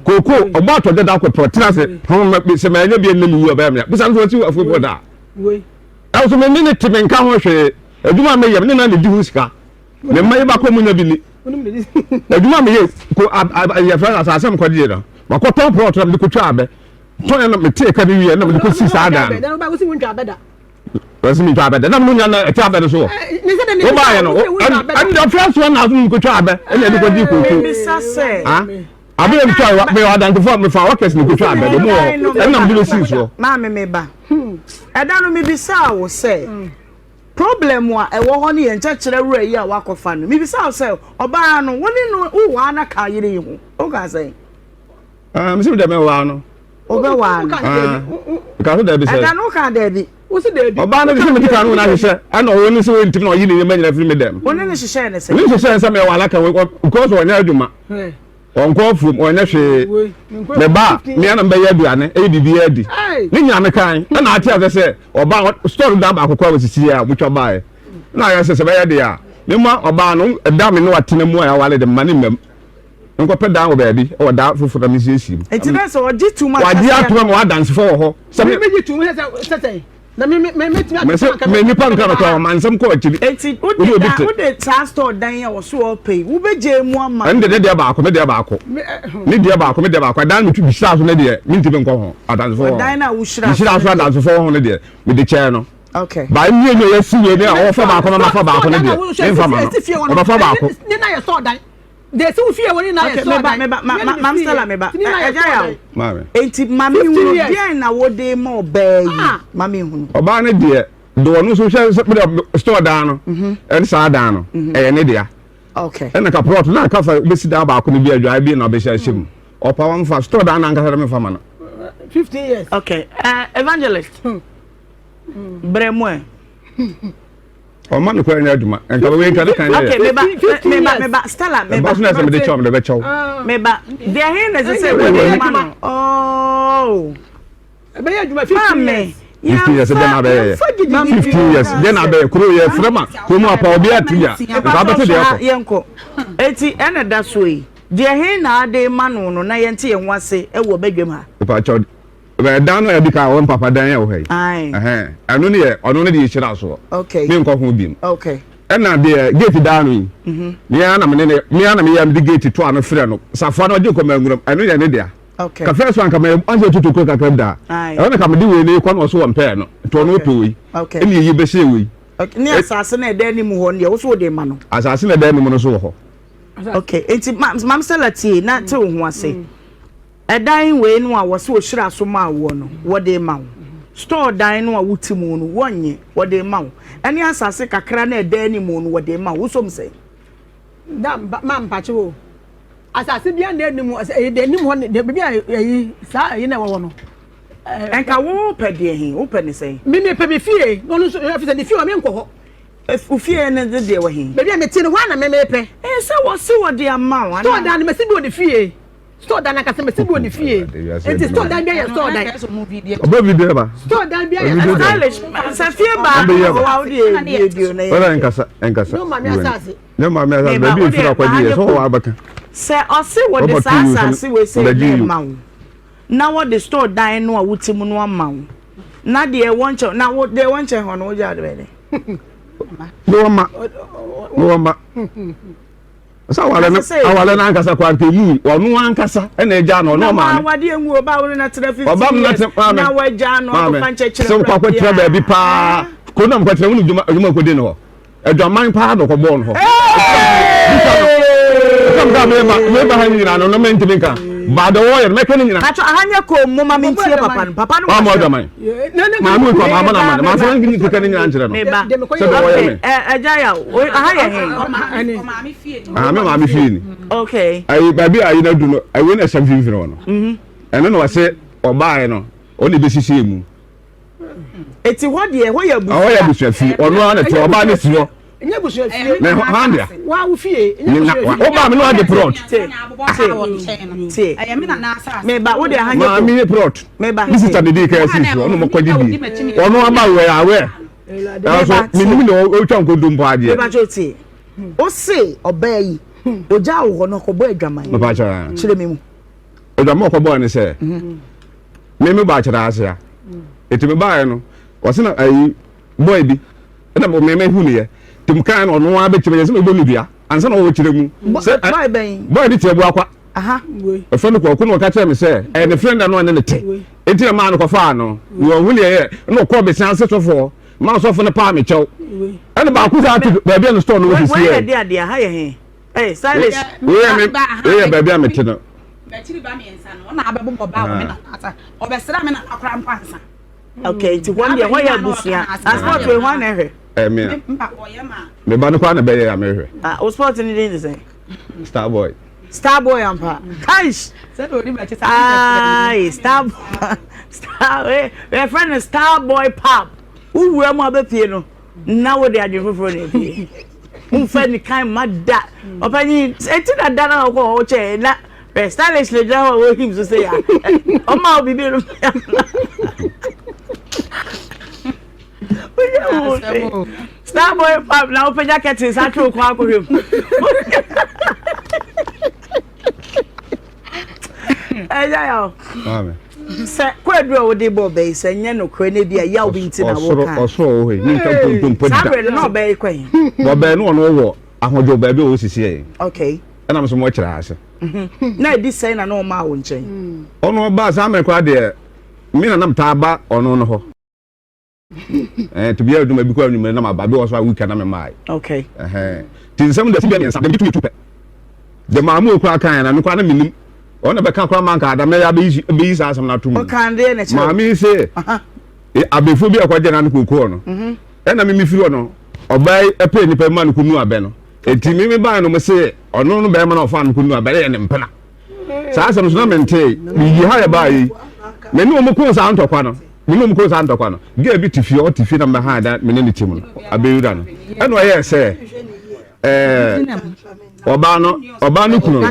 Kooko, ɔbɔ atɔ dada kɔ pɛ ɔtena ase hɔn ma sɛ mɛ ɛnyɛ bi ɛnna mi wu ɛbɛyɛ mi a bisa nso ɔsi afuo bi ɔda. Ɛwɔ me ne ne te me nka ho hwee adwuma mi yɛ me ne na ne di ho sika me mma yi ba kɔ mu nya bi ni adwuma mi yɛ ko yɛ fɛ asase mi kɔ di yɛ no ma kɔ tɔn plɔt na mi de ko twa abɛ tɔn yɛ na mi te ka bi wie na mi de ko si saa dan no. Wɔsi mi ntwa abɛ dɛ na mi nya na ɛte abɛ no so wɔ. Wo ba yɛ no ɛnna ɔfɛ so na aso mi ko twa abɛ ɛna ɛde kɔ di koko. Abɛ yɛ mi twa mi wɔ adantefo mi fa workers mi ko twa abɛ de mu wɔ ɛna mi de bɛ si soɔ. Maame mi ba ɛda no mi bisa wo sɛ. Problem a ɛwɔ hɔ ne yɛ nkyɛkyerɛ wura yi a wakɔfa no. Mebisa wo sɛ, ɔbaa no, wo ne no wowaa no ka yere yi ho? Woka sɛn? Ah, mese dɛ mɛwaa no. Wobɛwaa no? Ah, ka so daabi sɛ. Ɛda no woka daabi. Wosi daabi. Ɔbaa no de sɛ mede ka no na ahyehyɛ ɛna ɔwɔ ne sɛ wɔntimi na ɔyi ne nneɛma nyina firi me dɛm. Wo ne no hyehyɛɛ ne sɛ? Ne hyehyɛɛ ne sɛ mɛwaa no aka because ɔnyɛ adwuma. Ɔnkɔ afuom, ɔnyɛ hwee. Me ba a, me ara na mebɛyɛ aduane, ɛyɛ biribiara adi. Ne nyinaa mekan, ɛna ate asɛ sɛ ɔbaa store dan baako koraa wɔsisi a wɔtwa baeɛ. Na ayɛ sɛ sɛ bɛyɛ deɛ a, mema ɔbaa no ɛda me ne watena mu a yɛaware de mma ne mmam. Nkɔpɛ dan wɔ baabi, wɔ dan foforɔ na mesiesie mu. Nti na sɛ ɔgye tum a. Wagye atom ama w'adansefo wɔ hɔ. Sɛ me megye tum sɛ sɛ sɛ na me me me tumi mese me nipa nka no koraa ɔma nsɛm kɔ akyiri. Eti wode da wode saa store dan a wɔso ɔpɛ yi wobɛgye mu ama. Ɛno de ne deɛ baako me deɛ baako ne deɛ baako me deɛ baako ɛdan me tu bihyira so ne deɛ mentumi nkɔ ho adansefo wɔ ho. Ɛdan na wohyira so bihyira so adansefo wɔ ho ne deɛ mede kyɛɛ no. Okay. Ba mmie yɛ si wei ne a ɔfa baako na mafa baako ne deɛ memfa ma no ɔbɛfa baako. Ne na yɛ store dan. Deɛ esi wo fie wɔ ne nyinaa yɛ sɔɔ dan. Meba meba ma mam Stella meba. Ɛgya ya o. Maame. Enti maame hunu deɛn na wode ma ɔbaa yi maame hunu. Ɔbaa no deɛ de ɔno nso hwɛ sɛ bɛdɛ store dan no ɛne saa dan no ɛyɛ ne dea. Okay. Ɛna ka plot na aka fa bɛsi dan baako no bi adwae bi na ɔbɛhyɛ ahyɛ mu. Ɔpa wɔn fa store dan no ankasa de mefa ma no. 15 years. Okay. Evangelist. Brɛ mu ɛ. Ɔma no kwan nyɛ adwuma. Nka wei nka ne kan yɛ. Okay, meba meba meba Stella meba. Ɛba so na sɛ mede kyɛw mede bɛkyɛw. Ah. Meba. Deɛ he na ɛsɛ sɛ wode ma no. Oh. Ɛbɛyɛ adwuma 15 years. 15 years deɛ na abɛyɛ yɛ. 15 years deɛ na abɛyɛ kuro yɛ frɛ ma kuro mu apa obi atu ya. Nka abɛte deɛ ɛkɔ. Yɛnkɔ. Eti ɛna da so yi. Deɛ he na ade ma no no na yɛnte yɛn ho ase ɛwɔ badwam ha. Mepa Dan no a ɛdi kan wɔn papa dan yɛ wɔ ha yi. Ɛno ne yɛ ɔno ne deɛ ehyira soɔ. Okay. Me nkɔ ho bi mu. Okay. Ɛna deɛ gate dan no yi. Mhm. Me ara na me ne ne me ara na me yɛ me de gate to ano frɛ no. Safoa no ɔgye kɔ ma nwuram ɛno yɛ ne dea. Okay. Kafɛ so anka mɛ ɔnhyɛ tutu kuro kakra bi da. Ɛhɔ na ka me de wei ne kɔ na ɔso wɔ mpɛɛ no. Nti ɔno ɔpɛ wei. Okay. Ɛna eyi bɛhyɛ wei. Okay. Ne asase na ɛda anim hɔ no deɛ woso wode ma no. Asase na ɛda anim no so wɔ hɔ. Okay. Nti mam Stella tie na te wo ho ase. Mm. Ɛdan wei no a wɔse wɔhyiraa so maa woɔ no, wɔde rema wo. Store dan no a wote mu no, wɔnnye, wɔde rema wo. Ɛne asase kakra no a ɛda anim no, wɔde rema wo. Wosɔ mu sɛn? Da mpa ma mpakye wo. Asase bia na anim ɛyɛ deɛ anim hɔ ne baabi a ɛyi saa ɛyi na ɛwɔ hɔ no. Nka wo pɛ deɛ he, wo pɛ ne sɛn? Me me pɛ me fie, na ɔno nso ɛfiri sɛ ne fie hɔ me nkɔ hɔ. Wo fie no de deɛ wɔ he? Baabi a me te no hɔ ara na me me pɛ. Ee sɛ wɔse wɔde ama wo anaa? Store dan no masi bi wɔ ne fie. Store dan ankasa mesi bi wɔ ne fie. Nti store dan bi ayɛ store dan. Ɔbɛ video ba. Store dan bi ayɛ store dan. Stylish sɛ fie baa no wɔ hɔ a wode yɛ video na yɛ. Ɔdɛ nkasa nkasa. Ne maame asase. Ne maame asase baabi efiri akɔgye yɛ sɛ ɔwɔ abɛka. Sɛ ɔse wɔde saa asase wei sɛ na ɛma wo na wɔde store dan no a wote mu no ama wo na deɛ ɛwɔ nkyɛn na wo deɛ ɛwɔ nkyɛn hɔ no wogye ade bɛyɛ dɛ. Mewɔ ma mewɔ ma. Sɛ awale no awale no ankasa kɔ anka emu ɔno ankasa ɛna agya no ɔno ɔmaame. Na wade engu ɔba wo ne na tena 15 years na wagya no akɔfa nkyɛkyerɛ sɛ wokɔ akɔtena baabi paa kuro nam kɔtena wo ne dwuma adwuma kɔdi no hɔ adwaman paa na ɔkɔbɔɔ no hɔ. Ɛsɛm ka meba meba ha nyina no no mentumi nka baada wɔyɛ no mɛka ne nyina. Patro aha nyɛ kom mo ma mentie papa no papa no wɔ asɛm. Adwaman. Maame kɔ maama na amane maame sɛ nkeka ne nyina nkyerɛ no. Sɛ deɛ wɔyɛ me. Ɛgya ya aha yɛ he. Ah me maame fie ni. Okay. Ayi baabi a ayi na du no ayi na ɛhyɛ mfimfini hɔ no. Ɛno na wɔsɛ ɔbaeɛ no ɔne bɛsisi mu. Eti hɔ deɛ hɔ yɛ abusua. Hɔ yɛ abusua fie ɔno ara na te ɔbaa ne si hɔ. Ɛnyɛ abusua fie. Na ɛhɔ han dea. Wa wo fie. Ɛnyɛ abusua fie. Ɔbaa mi na wagye plot. Te te te. Meba wo de aha nyɛ. Maame nye plot. Meba. Ne sista ne di kan si so ɔno mo kɔgye bi. Ɔno aba wɛ awɛ. Ɛnso menim na ɔtwa nkontompo adeɛ. Meba kyɛ tie. Ose ɔbaa yi ogya wo hɔ no ɔkɔbɔ adwaman. Meba kyɛ. Kyerɛ me mu. Adwaman ɔkɔbɔɔ ne sɛ. Me me ba kyerɛ ase a. Eti me baeɛ no ɔse na ayi boy bi ɛna me me hu ne yɛ. Tim kan na ɔno ara bɛkyerɛ yɛ sɛ mebɔ ne dua ansa na ɔwɔ kyerɛ mu. Sɛ boy bɛn? Boy de kyerɛ buakwa. Ɛfɛ no kɔkɔ na ɔka kyerɛ me sɛ ɛyɛ ne friend na ɔne ne te. Enti na maa no kɔfaa no. Na ɔhu ne yɛ na ɔkɔɔ besia ase sɔfoɔ. Maa sɔfo no paa me kyɛw. Ɛna baako saa te baabi a ne store no wɔ sisi yɛ. Wei yɛ de adeɛ ha yɛ he. Hey, stylish. Wei yɛ me wei yɛ baabi a mete no. M'akyiri ba mmiɛnsa no ɔna abɛbobɔ ba wɔ me nana asa. Ɔbɛsra me nana koraa mpo ansa. Okay, nti hɔ deɛ hɔ yɛ abusua. Asport wei hɔ na ɛhwɛ. Ɛmi a. Me ba no koraa na ɛbɛyɛ a mehwɛ. Ah, o sport ni din de sɛn? Star boy. Star boy ampa. Kaish. Sɛ na odi m'akyi saa. Ayi, star star eh, yɛfrɛ no star boy pub. Wowura mu abɛpie no, na wode adwene foforɔ na epie. Womfa ni kan ma da. Ɔpanyin, eti na da na ɔkɔ hɔ kyɛ na eh, stylish na gyina hɔ a wɔhim so sɛ ya. Ɔma wo biribi no. Starboy pub na wopagya curtains atwe wo kɔn akɔhwɛ mu. Ɛyɛ ya o. Sɛ kwadu a wode bɔ ɔbɛ yi sɛ nyɛ nokorɛ na ebi a yaw bi nti na woka. Ɔsoro wɔ hɔ yi ne nka nkontompo da. Saa berɛ no na ɔbɛ yi kɔ yi. Ɔbɛ no ɔno wɔ ahodwo baabi a ɔsisi yɛ. Okay. Ɛna mo so mo kyerɛ ase. Na ɛdi sɛn na na ɔmaa wo nkyɛn. Ɔno ɔbaa saa mmerɛ koraa deɛ me na nam taa ba ɔno no hɔ. Eh, to be a adwuma bi kɔ anwummerɛ na maba bi wɔ so a week na memae. Okay. Ɛhɛn. Ti nsɛm de ti mmiɛnsa dem tu yɛ tu pɛ. De maa mu okura kan na me kora na menim. Ɔno na bɛka kora manka ada mɛyɛ abɛyi abɛyi saa asɛm no ato mu. Ɔkan deɛ na kyerɛ. Maame yi se abɛfo bi a ɛkɔgye na no kookoo no. Ɛna me mefiri hɔ no ɔbaa yi ɛpɛ nipa ma no kɔnu abɛ no. Enti me me baa no mo se ɔno no bɛrima na ɔfaa no kɔnu abɛ no yɛ ne mpena. Saa asɛm so na mentee. Meyi ha yɛ baa yi. Me ne wɔn koo saa ntɔkwa no. Me ne wɔn koo saa ntɔkwa no. Girl bi te fie, ɔte fie na mebɛha da me ne ne te mu no. Abɛwura no. Ɛna ɔyɛɛ sɛ ɛɛ ɔbaa no ɔbaa no kunu no.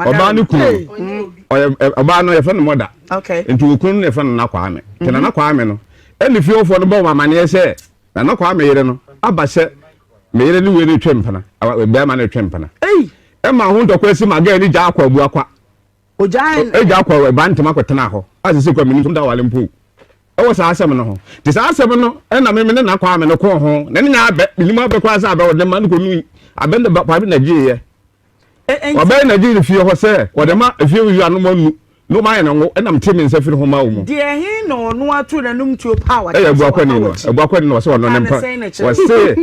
Ɔbaa no kunu no. Ɔyɛ ɔbaa no yɛfrɛ no mɔda. Nti okunu no yɛfrɛ no Nana Kwame. Nti Nana Kwame no ɛne fiefoɔ no bɔ wɔn amaneɛ sɛ Nana Kwame yere no aba sɛ me yere ne wei no retwe mpena, bɛrima no retwe mpena. Ɛma ho ntɔkwa si ma girl no gyaa akɔ Abuakwa. Ogyae Egya akɔ ɛba ntɛm akɔtena hɔ. A sese kura menim da wale mpo. Ɛwɔ saa asɛm no ho. Te saa asɛm no ɛna me ne na Kwame no kɔɔ ho. Na ne nya abɛ, menim abɛ koraa sɛ abɛ wɔde ma no kɔnui. Abɛ no ba na gyeeɛ. Ɔbɛyɛ na gyee no fie hɔ sɛ wɔde ma efie wura no ma nu na ɔma ayɛ no ngo ɛna mete me nsa firi ho ma wo mu. Deɛ he na ɔno ato n'anum tuo paa wakyerɛ sɛ ɔha w'akyi. Ɛyɛ Abuakwani no, Abuakwani no ɔsɛ ɔno ne mpa, ɔse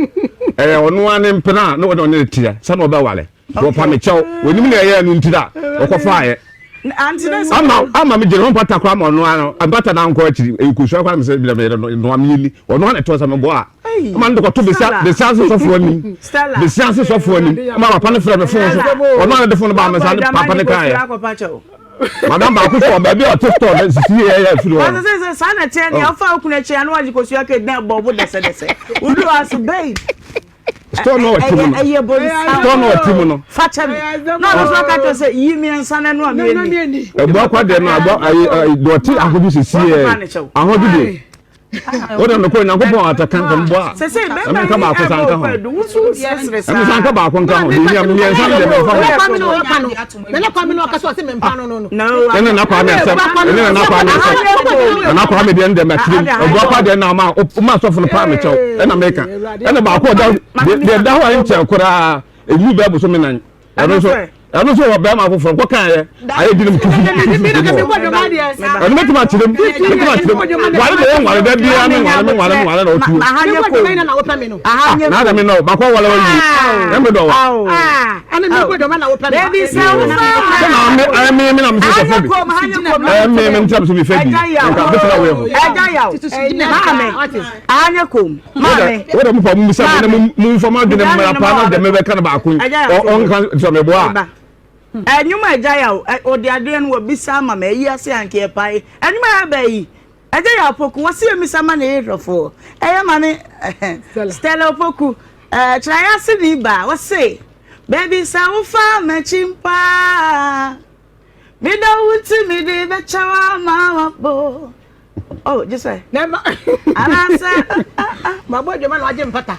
ɛyɛ ɔno ara ne mpena a na ɔne ɔne no teɛ sɛ na ɔbɛware. Wɔpa me kyɛw, wɔnim nea ɛyɛɛ no nti na ɔkɔfaeɛ. Ama ama me gyina ho mpata koraa ma ɔno ara no, mpata no ankɔ akyiri, ɛyɛ kosua koraa mesɛ gyina meyere no noa meyɛ ni, ɔno ara na ɛtɔɔ sɛ meboa a. Ama no de kɔto besia besia ase sɔfoɔ anim, besia ase sɔfoɔ anim, ama papa no frɛ me fon so, ɔno ara de fon no baa me nsa ne papa no kaeɛ. Madam baako sɛ wɔ baabi a ɔte store no sisi yɛ yɛ afiri hɔ. Ɔsɛ sɛ saa na ɛteɛ nea ɔfa okunu akyi ano agye kosua kɛ na ɛbɔ bo dɛsɛdɛsɛ. Wodu hɔ ase babe. Store no ɔte mu no. Ɛyɛ bonsam. Store no ɔte mu no. Fa kyɛ me. Na ɔno nso aka kyerɛ sɛ yi mmiɛnsa na ɛno a mmieni. Ɛbu akwa deɛ no abɔ ayi ayi deɛ ɔte ahodu sisi yɛ ahodu deɛ. O de nokɔ Nyankopɔn ataka nka mbɔ a. Ɛmi nka baako sa nka ho. Ɛmi sa nka baako nka ho. Deɛ nyia mmiɛnsa no deɛ mɛnfa ho. Nana Kwame no ɔkasa ɔsɛ mɛmpa no no no. Ɛne Nana Kwame asɛm. Ɛne Nana Kwame asɛm. Nana Kwame deɛ no deɛ mɛtirim. Ɔbu akwa deɛ na ɔma ɔma asɔfo no paa mekyɛw. Ɛna meka. Ɛna baako ɔda deɛ ɛda hɔ a nkyɛn koraa. Emu bɛɛ boso me nan. Ɛno nso ɛno nso wɔ bɛrima foforɔ nkɔ kan yɛ ayɛ di ne mu tufu tufu mu ɛno mɛtumi akyerɛ mu mɛtumi akyerɛ mu ware de yɛ nware dɛ biara me nware me nware me nware na ɔtuo na ada me nɔ baako awale wa wie ɛmɛ dɔ wa sɛ na me ɛmi mi na mi sɛ sɔfo bi ɛmi mi ntina mi sɛ mi fɛ bi nka bɛ tena wei ho. Anyɛ kom. Maame. Wo de mo pa mo bisa mo na mo nfa mo adwene mmara paa na deɛ mebɛka no baako yi. Ɔnka sɛ meboa a. Ɛnwom a agya yaw ɔde adeɛ no wɔbisa ama me ayi ase anka ɛpae ɛnwom a ɛba yi agya yaw poku wɔsi emisa ma ne yehwɛfoɔ ɛyɛ ma me Stella Opoku kyerɛ ayɛ ase ne ba wɔse baabi sɛ wofa m'akyi mpaa medɔ wo nti mede bɛkyɛ wo ama wabo Oh, gye sɛ. Anaasɛ. Mabɔ adwama na wagye mpata.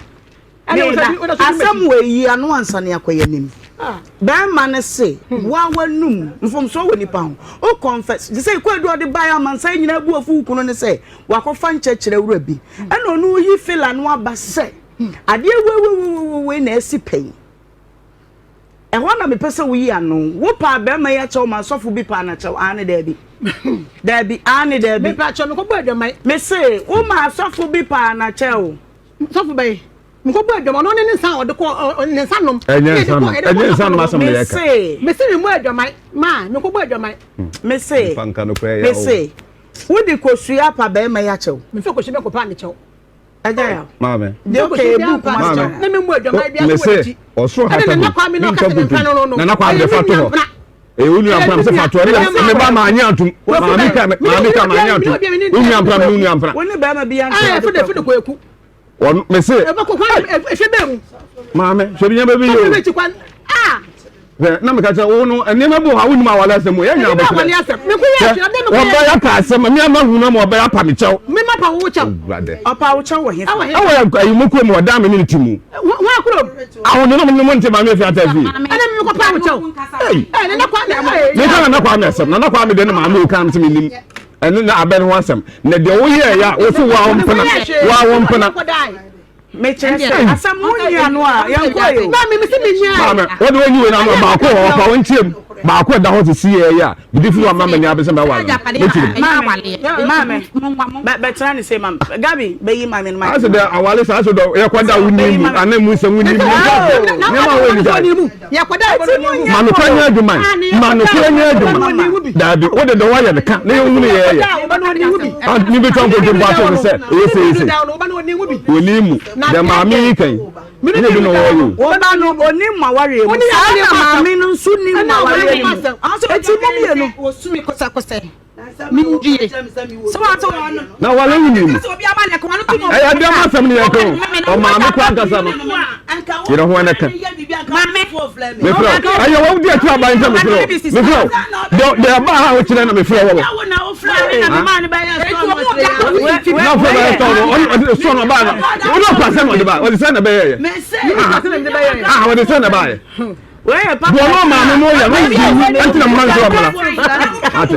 Asɛm wɔ eyi ano ansa ne akɔ yɛn anim. Ah. Bɛrima no se hmm. wa w'anum mfomsoɔ wɔ nipa ho. O confess gye sɛ ekɔ edu ɔde baeɛ amansan nyinaa bu afu kunu ne sɛ wakɔfa nkyɛkyerɛ wura bi. Hmm. Ɛna ɔno yi fila no aba sɛ hmm. adeɛ wewewewewe na esi pɛn. Ɛhɔ na mepɛ sɛ woyi ano. Wo paa bɛrima yi akyɛw ma sɔfo bi paa na kyɛw aane daabi. Daabi aane daabi. Mepa kyɛw mekɔbɔ adwaman. Mese wo ma sɔfo bi paa na kyɛw. Sɔfo bɛyi. Mekɔbɔ adwaman ɔno ne ne nsa ɔde kɔ ne nsa nom. Ɛnyɛ nsa nom ɛnyɛ nsa nom asɛm na yɛka. Mese. Mese memmɔ adwaman maa mekɔbɔ adwaman. Mese. Mese wode kosua pa bɛrima yi akyɛw. Mefa kosua bɛkɔ paa ne kyɛw. Agya yaw. Maame. Deɛ ɔkɛ yɛ book ma Maame. Na me mu adwaman bi Me aso wɔ se n'akyi. ɔsoro Ɛne hata Nana ho. Kwame na Ne ɔka ntwa sɛ ne kutu. mpena no no no. Nana Kwame Ɛyɛ de me fa to nua hɔ. mpena. Ɛyɛ wo nua mpena me se fa to hɔ. Ɛyɛ Me ba maa nye antum. Maame ka maame ka maa nye antum. Wo nua mpena me nua mpena. Wo ne bɛrima bi Ah, ante ɛfɛ de ɛfɛ de kɔ eku. Wɔn me se. Ɛfɛ kɔ kwan ɛfɛ bɛɛ mu. Maame hwɛ bi nyɛma bi yɛ Ɛfɛ o. bɛ ti kwan. Ah. Hwɛ na meka kyerɛ wo no nneɛma bi wɔ hɔ a wonim awale asɛm mu yɛ nya Ɛnyɛ awale asɛm. Me ko yɛ akyerɛ dɛ me ko yɛ. Wɔbɛyɛ pa asɛm mi ama hu na ma wɔbɛyɛ apa me kyɛw. Me ma pa wo kyɛw. Awurade. Ɔpa wo kyɛw wɔ he fa? Ɛwɔ he? Ɛwɔ ayi mu kurom wɔ dan me ne ne ti mu. Wɔn akurom. Awo ne nom ne mo nte maame efi ata fi. Ɛna me kɔ pa wo kyɛw. Ei. Ɛ nana kwa na ɛ. Me ka nana kwa me asɛm nana kwa me de ne maame o kan se me nim. Ɛno na abɛn ho asɛm. Na deɛ woyɛɛ ya wo so wa wo mpena. Wa wo mpena. Mekyerɛ sɛ asɛm wo nyi ano a yɛnkɔ yɛ o. Maame mi si mi nyi Maame, wode wonyi wei na ano baako wɔ hɔ fa wo nkyɛm baako ɛda hɔ sisi yɛ yɛ a mede firi ama m'ani abɛsɛ mɛwale no mɛkyerɛ mu. Maame, maame, bɛtena ne se ma Gabi bɛyi maame no ma. Ase dɛ awale saa so dɔ yɛkɔda wo ni mu ana mu nsɛm wo ni mu nneɛma wo ni gya. Ma nokora nyɛ adwuma ma nokora nyɛ adwuma daabi wode dɔ woayɛ no ka na yɛhunu yɛyɛ ne bi twa nkontompo ato no sɛ ɛyɛ seese wɔni mu dɛ maame yi kan ne bi na wɔyɛ o. Wo ba no onim ma wareɛ mu saa na maame no nso nim ma wareɛ mu eti mo mmienu. Osumi kosɛkosɛ mendue sɛ wɔn wɔn no. Na wale wo nim ɛyɛ dɛm asɛm ne yɛka o ɔmaame kɔ ankasa no yerɛ ho ɛnɛ ka mefrɛ ɛyɛ wɔn di akyire aban sɛ mefrɛ mefrɛ deɛ deɛ ɛba ha wokyerɛ na mefrɛ wɔ na fɛ bɛyɛ tɔn no ɔde sɔn no ɔbaa no ɔde ɔkɔ asɛm na ɔde ba ɔde sɛn na bɛyɛ yɛ ah ɔde sɛn na baayɛ deɛ ɔno maame no yɛ no yi ɛnti na mma nso ɔmena ate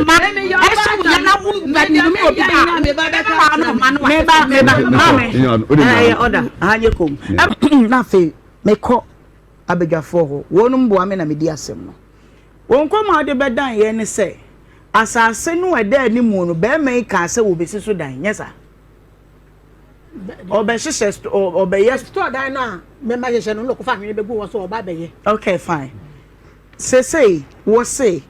meba meba maame ɛyɛ ɔda anyɛ kom na afei mekɔ abadwafoɔ hɔ wɔnom boa me na medi asɛm no wɔn nkɔmmɔ a wɔde bɛdan yɛn ne sɛ asase no a ɛda anim no bɛrima yi kaa sɛ wɔbɛsi so dan nyɛ saa ɔbɛhyehyɛ ɔbɛyɛ. store dan no a mɛma hyehyɛ no na ɔkɔfa ahwene bɛgu hɔ so ɔba abɛyɛ. Okay fine sesei wɔse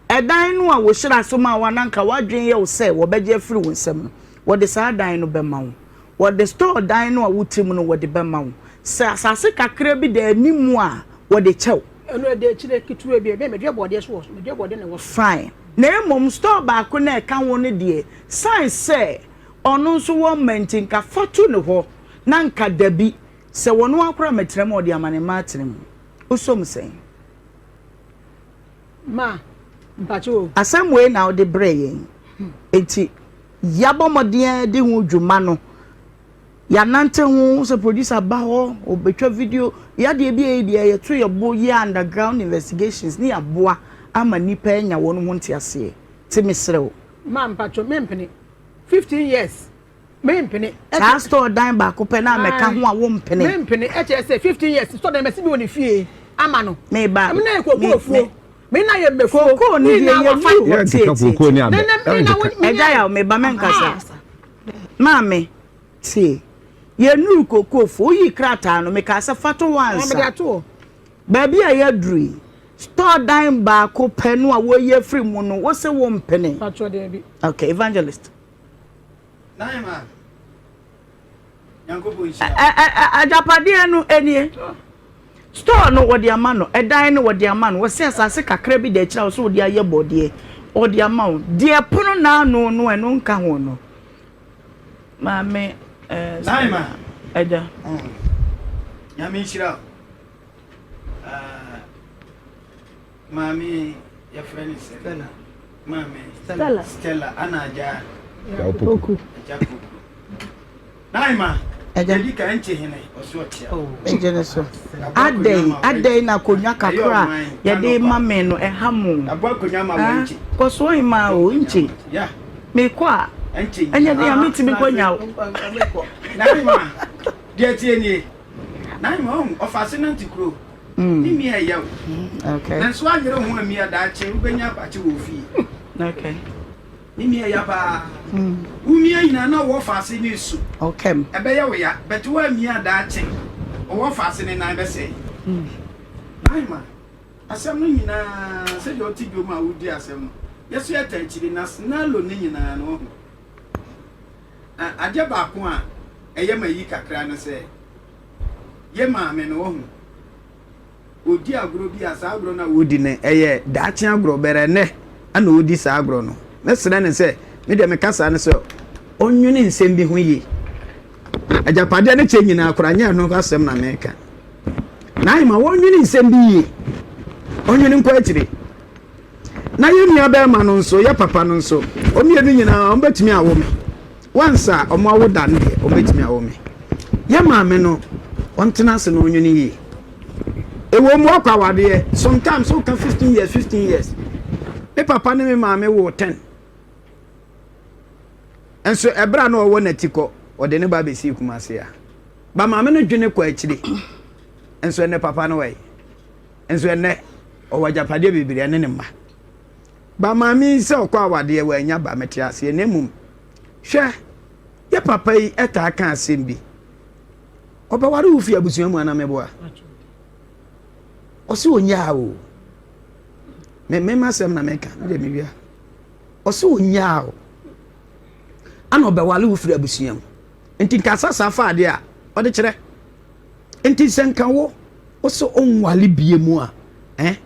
ɛdan no a wɔhyira so ma wo a na nka w'adwene yɛ wo sɛ wɔbɛgye afiri wo nsam no wɔde saa dan no bɛma wo wɔde store dan no a wote mu no wɔde bɛma wo sɛ asase kakra bi da anim a wɔde kyɛ wo. Ɛno ɛda akyire ketewa bi ɛbɛn medua bɔɔdeɛ so wɔ so medua bɔɔdeɛ na ɛwɔ so. Fine na mmom store baako no a ɛka ho no deɛ sign sɛ Ɔno nso wɔ mma nti nka fa to ne hɔ na nka dabi sɛ wɔno ara koraa mɛtena mu a ɔde ama ne mma atena mu. Wosɔ mu sɛn? Ma, mpakyɛ o. Asɛm wei na wode brɛɛ yɛn nti yɛabɔ mmɔden adi ho dwuma no yɛanante ho sɛ producer ba hɔ ɔbɛtwa video yɛadeɛ bi a yɛyɛ biara yɛto yɛn bo yɛ underground investigations ne yɛaboa ama nnipa anya wɔn ho nteaseɛ nti mesrɛ wo. Ma, mpakyɛ mempene. 15 years mempene. Saa store dan baako pɛ na mɛka ho a wompene. Mempene ɛkyerɛ sɛ 15 years store dan mɛsi bi wɔ ne fie ama no. Meba. Ɛmi na yɛ koko afuo. Me na yɛ mmefuo. Koko ni deɛ yɛ mu wɔ tietie. Ɛgya yaw meba mɛnkasa. Maame tie yɛnuru koko afuo woyi krataa no mekaa sɛ fa to hɔ ansa. Baabi a yɛaduru yi, store dan baako pɛ no a wɔyi afiri mu no, wose wo mpene? Patrɔ daabi. Okay, evangelist. Naima, Nyankopɔn nhyira. Agyapadeɛ no nie. Store no wɔde ama no, ɛdan no wɔde ama no, wɔsi asase kakra bi da akyire a wɔsɛ wɔde ayɛ bɔdeɛ, wɔde ama wo. Deɛ pono n'ano no ɛno nka ho no. Maame ɛɛ. Naima. Ɛgya. Nyame nhyira wo. Ah, maame yɛfrɛ no Stella. Maame Stella. Stella ana agya. Poku. Agya Poku. Naima. Agya. Yɛdi kan nkye hene ɔso ɔkyea. Megye ne so. Adɛn adɛn na akonnwa kakra a yɛde ma me no ɛha mo? Abɔ akonnwa ma wɔn nkye. Kɔ so hemaa o nkye. Ya. Mekɔ a Nkye. ɛnyɛ den a mentumi kɔ nya wo. Naima deɛ tie nie. Naima ɔhu ɔfaase nante kuro. Ne mia ɛyɛ wo. Nanso anyere ho amia daakye wobɛnya apakye wɔ ofie. Ne mia ya paa. Wo mia nyinaa na ɔwɔ faase ne su. Ɛbɛyɛ wo ya but woamia daakye ɔwɔ faase ne nan bɛsɛe. Naima asɛm no nyinaa sɛdeɛ ɔte dwom a wodi asɛm no yɛso yɛta akyire na snalo ne nyinaa no wahu. Adeɛ baako a. ɛyɛ ma yi kakra no sɛ, yɛ maame no wahu, ɔdi agorɔ bi a saa agorɔ no a ɔdi no ɛyɛ daakye agorɔ bɛrɛ ɛnɛ ɛna ɔdi saa agorɔ no. Mɛsrɛ no sɛ, me deɛ meka saa no sɛ ɔnwene nsɛm bi ho yie. Agyapadeɛ no kyɛ nyinaa koraa nyɛ ɛno asɛm na meka. Na ahema wɔnwene nsɛm bi yie, ɔnwene nkɔ akyire. Na yɛn nua bɛrima no nso, yɛ papa no nso, wɔn mmienu nyinaa wɔbɛtumi awo me. Once a wɔn awo da no deɛ, wɔbɛtumi awo me. Yɛ maame no, ɔntena ase na ɔnwene yie. Ɛwɔ mu wakɔ awadeɛ, sometimes woka 15 years, 15 years. Me papa ne me maame woo 10. Nso ɛberɛ a na ɔwɔ n'ati kɔ, ɔde ne ba bɛsii Kumase a. Ba maame no dwene kɔ akyire. Nso ɛnɛ papa no wɔ Nso ɛnɛ ɔwɔ agyapadeɛ bebree ɛne ne mma. Ba maame yi sɛ ɔkɔ awadeɛ wannya ba mete aseɛ na mmom hwɛ yɛ papa yi ɛtaa ka asɛm bi. Ɔbɛware wo fi abusua mu anaa meboa? Ɔse ɔnyaa o. Me me masɛm na meka me deɛ mewia. Ɔse ɔnyaa o. Ana ɔbɛware wo firi abusua mu. Nti nka sasa fa adeɛ a ɔde kyerɛ. Nti sɛ nka wo wosɛ ɔnwale bie mu a eh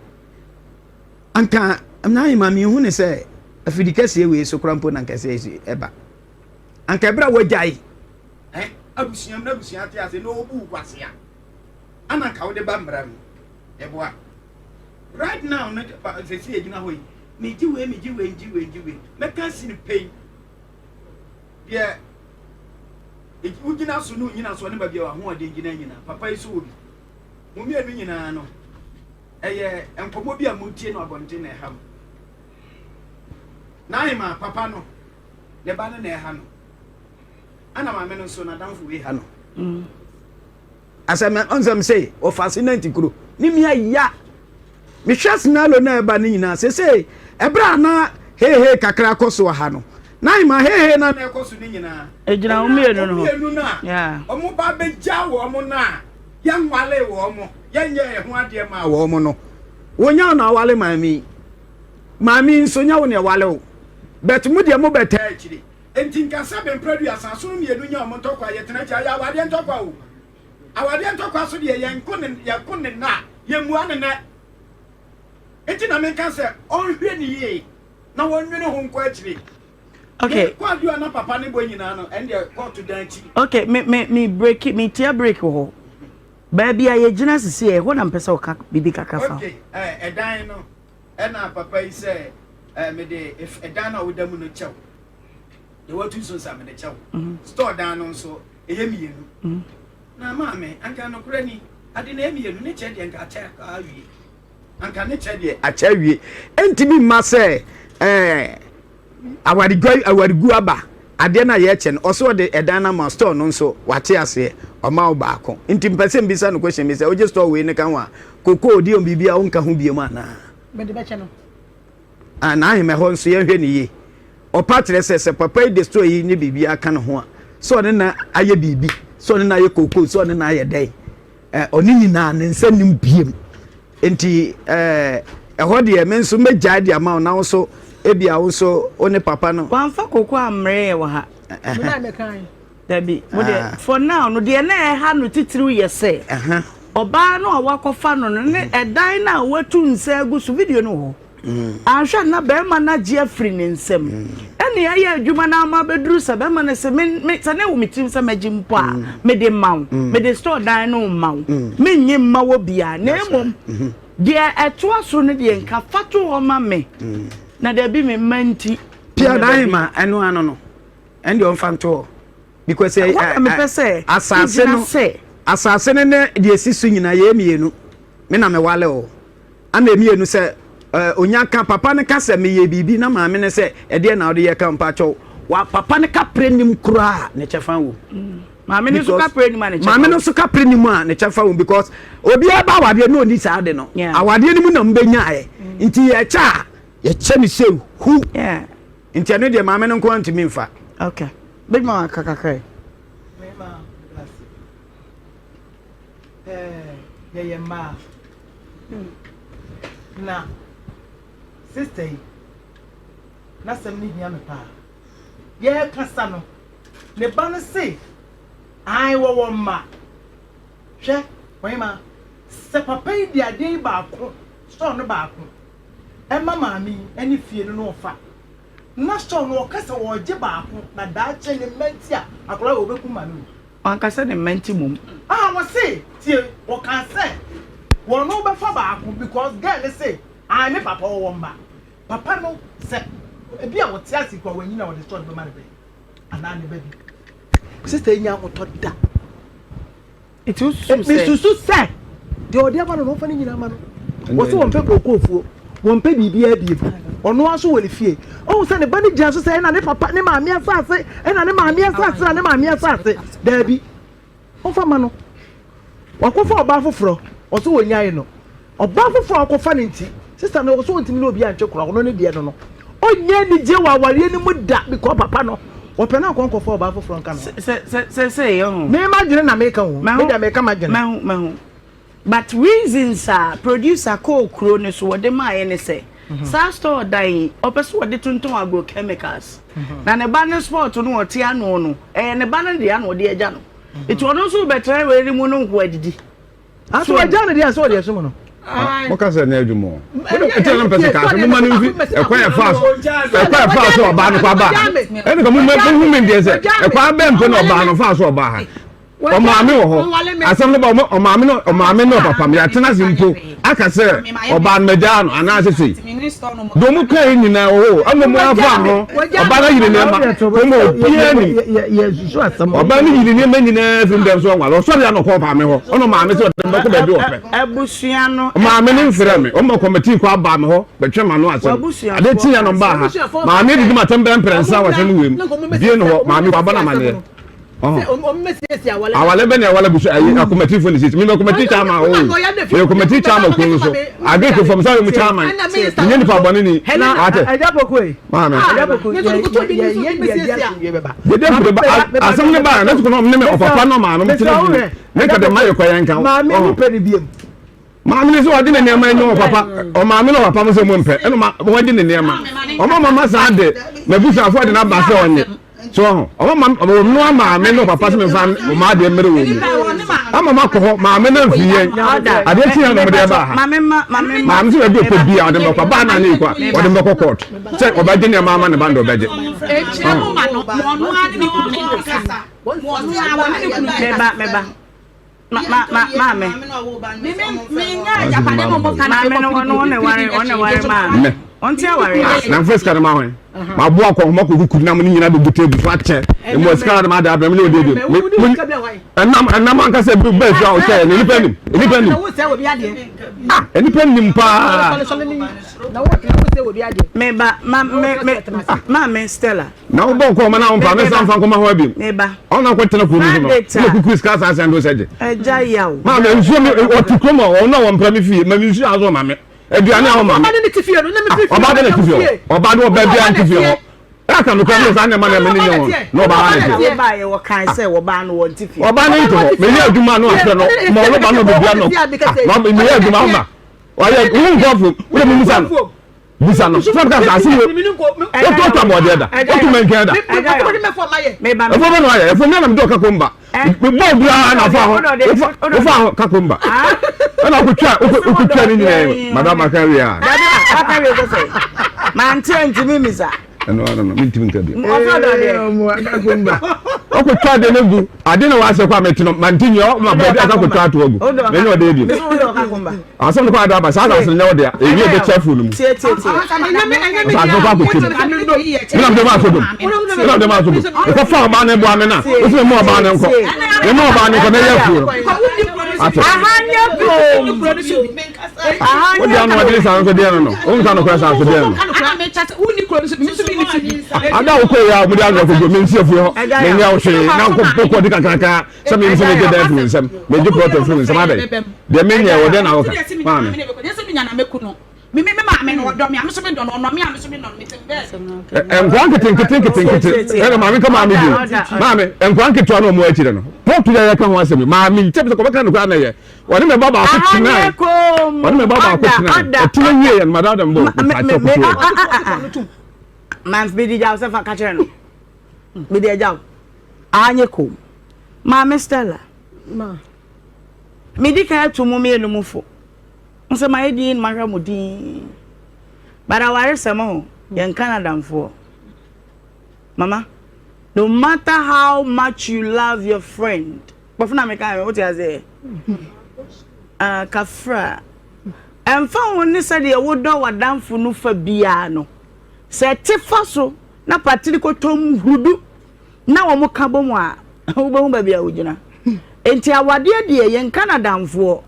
anka na ma mehu ne sɛ afidi kɛseɛ wei so kora mpo na nkɛseɛ ɛba anka ɛberɛ a wagyae eh abusua mu na abusua te ase na ɔbu kwasea ana anka wode ba mmara mu ɛboa right now no sɛsi yɛgyina hɔ yi megye wei megye wei megye wei megye wei mɛka si no pɛi deɛ wogyina so ne wonyina so ne baabi a w'ahoɔden gyina nyinaa papa yi so wɔ bi mo mmienu nyinaa no ɛyɛ nkɔmmɔ bi a motie no abɔnten na ɛha mo n'ahema papa no ne ba no na ɛha no ana maame no nso n'adamfo wei ha no mm. Asɛm ɔnsɛm se ɔfa se nanti kuro ne mia ya mehwɛ sinalo na ɛba ne nyinaa sese ɛberɛ a na hehe kakra kɔ so ha no na ahema hehe na na ɛkɔ so ne nyinaa ɛgyina wɔn mmienu no mmienu no a wɔn ba bɛgya wɔn no a yɛnwale wɔn yɛnyɛ ɛho adeɛ maa wɔn no wɔnya na awale maame maame nso nya wo na ɛwale wo but mo deɛ mo bɛtaa akyire Enti nka sɛ bɛ mprɛduasa asono mmienu nya wɔn ntɔkwa a, yɛtena akyi a, ɛyɛ awadeɛ ntɔkwa o. Awadeɛ ntɔkwa so deɛ, yɛnko ne, yɛko ne nnɛ a, yɛmmua no nnɛ. Enti na menka sɛ ɔnhwɛ no yie na wɔnnwene ho nkɔ akyire. Okay. Me kwaadu a na papa ne bɔ nyinaa no, ɛndeɛ kɔɔto dan akyi. Okay, me me me break me tia break wɔ hɔ. Baabi a yɛgyina sisi yɛ, ɛhɔ na mpɛ sɛ ɔka biribi kakra fa ho. Okay, ɛɛ ɛdan no ɛna papa yi sɛ ɛɛ mede ɛdan no a woda mu no kyɛw. Deɛ watu nso nsa mede kyɛ wo. Mhm. Store dan no nso ɛyɛ mmienu. Mhm. Na maame anka nokorɛ ni ade na ɛyɛ mmienu ne kyɛ deɛ nka akyɛ awie. Anka ne kyɛ deɛ akyɛ awie. Ɛntumi mma sɛ ɛɛ awaregu awaregu aba adeɛ no a yɛkyɛ no ɔsɛ ɔde ɛdan no ama store no nso wate aseɛ ɔma wo baako nti mpɛ sɛ mbisa no question bi sɛ wogye store wei no ka ho a kokoo deɛ biribi a wonka ho biom anaa. Mede bɛkyɛ no. Ah, n'ahema hɔ nso yɛnhwɛ no yie. Ɔpa kyerɛ sɛ sɛ papa yi de store yi ne biribiara ka ne ho a, sɛ ɔne na ayɛ biribi, sɛ ɔne na ayɛ kookoo, sɛ ɔne na ayɛ dɛn, eh, ɔne nyinaa ne nsa nim biem. Nti eh, ɛhɔ deɛ me nso mɛgyae de ama wo na wo nso ebia wo nso wo ne papa no. Wamfa kookoo ammrɛ yɛ wɔ ha. Dabi, mo deɛ ah. for now no deɛ na ɛha no titiriw yɛ sɛ ɔbaa no a wakɔfa no no ne ɛdan no a watu nsa agu so video no wɔ hɔ. Mm. Anhwɛ na bɛrima no agye afiri ne nsam. Mm. Ɛne ayɛ adwuma no ama bɛduru sɛ bɛrima no sɛ me me sɛ ne wɔ me tirim sɛ mɛgye mpo a mm. mede ma wo. Mede store dan no ma wo. Mennye mma wɔ bia na mmom mm-hmm. deɛ ɛtoa so no deɛ nka fa to hɔ ma me. Na dabi me mma nti. Pia dan ma ɛno ano no. Ɛnde ɔmfa nto hɔ. Because ɛ ɛ mepɛ sɛ asase no asase no ne deɛ esi so nyinaa yɛ mmienu. Me na mewale o. Ana mmienu sɛ onya ka papa no ka sɛ meyɛ biribi na maame no sɛ ɛdeɛ na wode yɛ ka mpakyɛw. Wa papa no kapre nim koraa ne kyɛfa wɔ mu. Maame no nso kapre nim a ne kyɛfa Maame no nso kapre nim a ne kyɛfa wɔ mu because obiara ba awadeɛ na ɔni saa ade no. Awadeɛ no mu na mbɛnyaeɛ. Nti yɛkyɛ a yɛkyɛ no sɛ hu. Nti ɛno deɛ maame no nko ara ntumi nfa. Okay. Big mama ka kakra yi. Mema ase. Eh, yɛyɛ mmaa. Na sister yi, n'asɛm no hia me paa. Yɛrekasa no, ne ba no se. Ae wɔwɔ mma. Hwɛ, ɔhemmaa, sɛ papa yi de adeɛ yi baako, store no baako, ma maame yi ne fie no na ɔfa, na store no ɔka sɛ ɔregye baako na daakye ne mma nti a, akwadaa wei ɔbɛkum maame wei. Wanka sɛ ne mma nti mmom. Ah, wɔse, tie, wɔkaa sɛ wɔn bɛfa baako because girl no se, ae me papa ɔwɔ mma. Papa no, sɛ ebi a ɔte ase koraa wanyini a ɔde store no bɛma ne ba yi anaa ne ba bi. Sister yi nya ahotɔ da. Nti wosusu sɛ. Mesusu sɛ deɛ ɔde ama no no ɔmfa ne nyinaa ma no. Wɔse wɔmpɛ kookoofuo, wɔmpɛ biribiara bio. Ɔno ara nso wɔ ne fie. Ɔhu sɛ ne ba no gyina so sɛ ɛna ne papa ne maame asase, ɛna ne maame asase na ne maame asase. Daabi. Ɔmfa mma no. Wakɔfa ɔbaa foforɔ, ɔse ɔnyae no. Ɔbaa foforɔ a ɔkɔfa no nti, sister no ɔse ɔntumi ne obiara ntwe koraa, ɔno ne deɛ no no. Ɔnnya anigyeɛ wɔ awareɛ no mu da because papa no, ɔpɛ no akɔ nkɔfa ɔbaa foforɔ nka ne ho. Sɛ sɛ sɛ sɛ yɛ ho. Me m'adwene na meka o, me deɛ meka m'adwene. Mahu mahu. But reasons a producer kɔɔ kuro no so wɔde maaeɛ ne sɛ saa store dan yi ɔpɛ sɛ ɔde tontɔn agrochemicals na ne ba no sport no ɔte ano no ɛyɛ ne ba no dea na ɔde agya no nti ɔno nso rebɛtena wei no mu no nko adidi. Aso wagya no deɛ sɛ ɔde ɛsom no. Mo ka sɛ nyɛ adwuma o. Ɛti na mpɛ sɛ kaa sɛ mo ma no mfi ɛkwan ɛfa so ɛkwan ɛfa so ɔbaa no kɔ aba ha. Ɛna ka mo ma mo hu mi deɛ sɛ ɛkwan bɛn mpo na ɔbaa no fa so ɔbaa ha. Ɔmaame wɔ hɔ. Asɛm no ba ɔmo ɔmaame no ɔmaame ne ɔpapa me yɛatena ase mpo aka sɛ ɔbaa no magyaa no anaasɛ sei. Deɛ ɔmo kaa yi nyinaa wɔ hɔ o. Ɛna ɔmo afa ho ɔbaa no ayiri nneɛma. Ɔmo obiara nim. Ɔbaa no yiri nneɛma nyinaa firi dɛm so ɔnwale. Ɔsɔre a na ɔkɔ ɔmaame hɔ. Ɔna ɔmaame sɛ ɔde me bɛkɔ baabi ɔpɛ. Abusua no Maame no mfrɛ me. Ɔma kɔmɛtii kɔ aba me hɔ bɛtwe m'ano asɛm. Ade kye yɛ na ɔbaa ha. Maame didi m'atɛm bɛyɛ mprɛnsa wɔ asɛm wei mu. Bie no hɔ. Maame wabɔ no amaneɛ. Awale bɛ ne awale busu ayi akomatifo ne sisi mi bɛ komati chairman o yɛ komati chairman kuro so agric fam sáré mu chairman nye nipa bɔ ne ni ate maame yɛde afiri ba asɛm ne ba ne sukuu ne mi ɔpapa no maame mo tena bi ne nka de ma yɛ kɔ yɛn nka Maame no sɛ ɔde ne nneɛma nyɛ ɔpapa ɔmaame na ɔpapa mo sɛ mo mpɛ ɛna ɔma wɔde ne nneɛma ɔma mama saa de m'abusuafoɔ de n'aba sɛ ɔnye so ɔho ɔma ma ɔnoa maame na ɔpapa sɛ mefa ɔma adeɛ mmere wɔ mu ama ma kɔ hɔ maame na mfiri yɛn adeɛ kyi yɛn na ɔmode ɛba ha maame sɛ baabi ɔpɛ bia ɔde mbɛkɔ baa na ne kɔ a ɔde mbɛkɔ court sɛ ɔbɛgye nneɛma ama ne ba na ɔbɛgye. Meba meba. Ma ma ma maame. Maame no ɔno ɔna ware ɔna ware maame. Ɔnte aware ase. Na nfa sika no ma hwan? Ma boa kɔ homa kɔ kuku nam ne nyina bɛgu table so akyɛ. Mmɔ sika no ma ada abɛm ne ɔde adi. Ɛnam ɛnam ankasa bi bɛɛ fi a ɔkyɛ ne nipa nim. Nipa nim. Ah, nipa nim paa. Me ba ma me me maame Stella. Na wobɔ nkɔ ɔma na wompa me nsa mfa nkɔma hɔ abiem. Ɔna akɔtena kurom so no. Na kuku sika saa sɛn do sɛ gye. Ɛgya yaw. Maame nsuo mi ɔte kurom a ɔno a wɔmpra me fie ma me nsuo aso ma me. Aduane a ɔma me. Ɔba de ne ti fie no na me fie. Ɔba de ne ti fie hɔ. Ɔba de ɔba biara nti fie hɔ. Ɛka no kura ne saa nneɛma na ɛmɛ ne nyɛ wɔn na ɔba ha ne te. Ɔba yɛ wɔkan sɛ ɔbaa no wɔn ti fie. Ɔba ne nti hɔ meyɛ adwuma no afrɛ no ma ɔno ba no bebia no. Meyɛ adwuma ma ɔyɛ wo nkɔ fam wo de mu musa no. Bisa no. Sɛ ka asase wo. Wotu otu abɔdeɛ da. Wotu mɛnkɛn da. Ɛfo bɛ na wayɛ. Ɛfo mi na mi dɔ kakomba. Mi bɔ obira na fa ho. Wofa ho kakomba. Ɛna okotwa okotwa ne nyinaa yi. Madam aka wie a. Dabi aka wie kɔsɛ. Mante ntumi misa. Ɛno ano no mentumi nka bi. Ɔfɔ dɔ deɛ. Ɔkotwa ade no gu. Ade na wasɛ kɔ a mete no mante nyɛ ɔma baabi aka kotwa ato agu. Mene ɔde adi. Asɛm no kɔ ada aba saa asase no nyɛ wo dea. Ewie bɛkyɛ afuo no mu. Asase no kɔ akɔkyɛ mu. Menam de maa Sodom. Menam de maa Sodom. Ɛkɔfa ɔbaa no boa me na. Wosi me mu ɔbaa no nkɔ. Me mu ɔbaa no nkɔ na ɛyɛ afuo no. Ate. Wode ano ɔdene saa nso deɛ no no. Wonka nokorɛ saa nso deɛ no. Ada wokɔ yɛ a mode ano akɔgu me nsi afuo hɔ. Menyɛ wo hwee na wokɔ de kakraka. Sɛ me nso megye dan firi wo nsam, megye plɔt firi wo nsam adɛn? Deɛ menyɛɛ wo, dɛn na woka? Maame. Nkwadaa nketenkete nketenkete ɛna maame nka maame bio maame nkwadaa nketewa na wɔn akyire no pɔtu yɛ yɛka ho asɛm yi maame nkyɛn sɛ kɔbɛka no koraa na yɛ wɔne mɛ ba baako tenae wɔne mɛ ba baako tenae ɛtena wie yɛ no madam dɛm bɔ mpakyɛ koto. Maame bi di gya sɛ fa kakyere no. Mede agya wo. Anyɛ komm. Maame Stella. Ma. Medi kan ato mo mmienu mu fo. Mo sɛ mayɛ din mahwɛ mo din. But awaresɛm ho, yɛn Canada mfoɔ. Mama, no matter how much you love your friend, bɔfo na meka yɛ, wote aseɛ? Ah, kafra. Ɛmfa ho ne sɛdeɛ wodɔ w'adamfo no fa biara no, sɛ ɛte fa so na patiri kɔtɔm hurudu na wɔn ka bɔ mu a, wobɛhu baabi a wogyina. Enti awadeɛ deɛ yɛnka no adamfoɔ.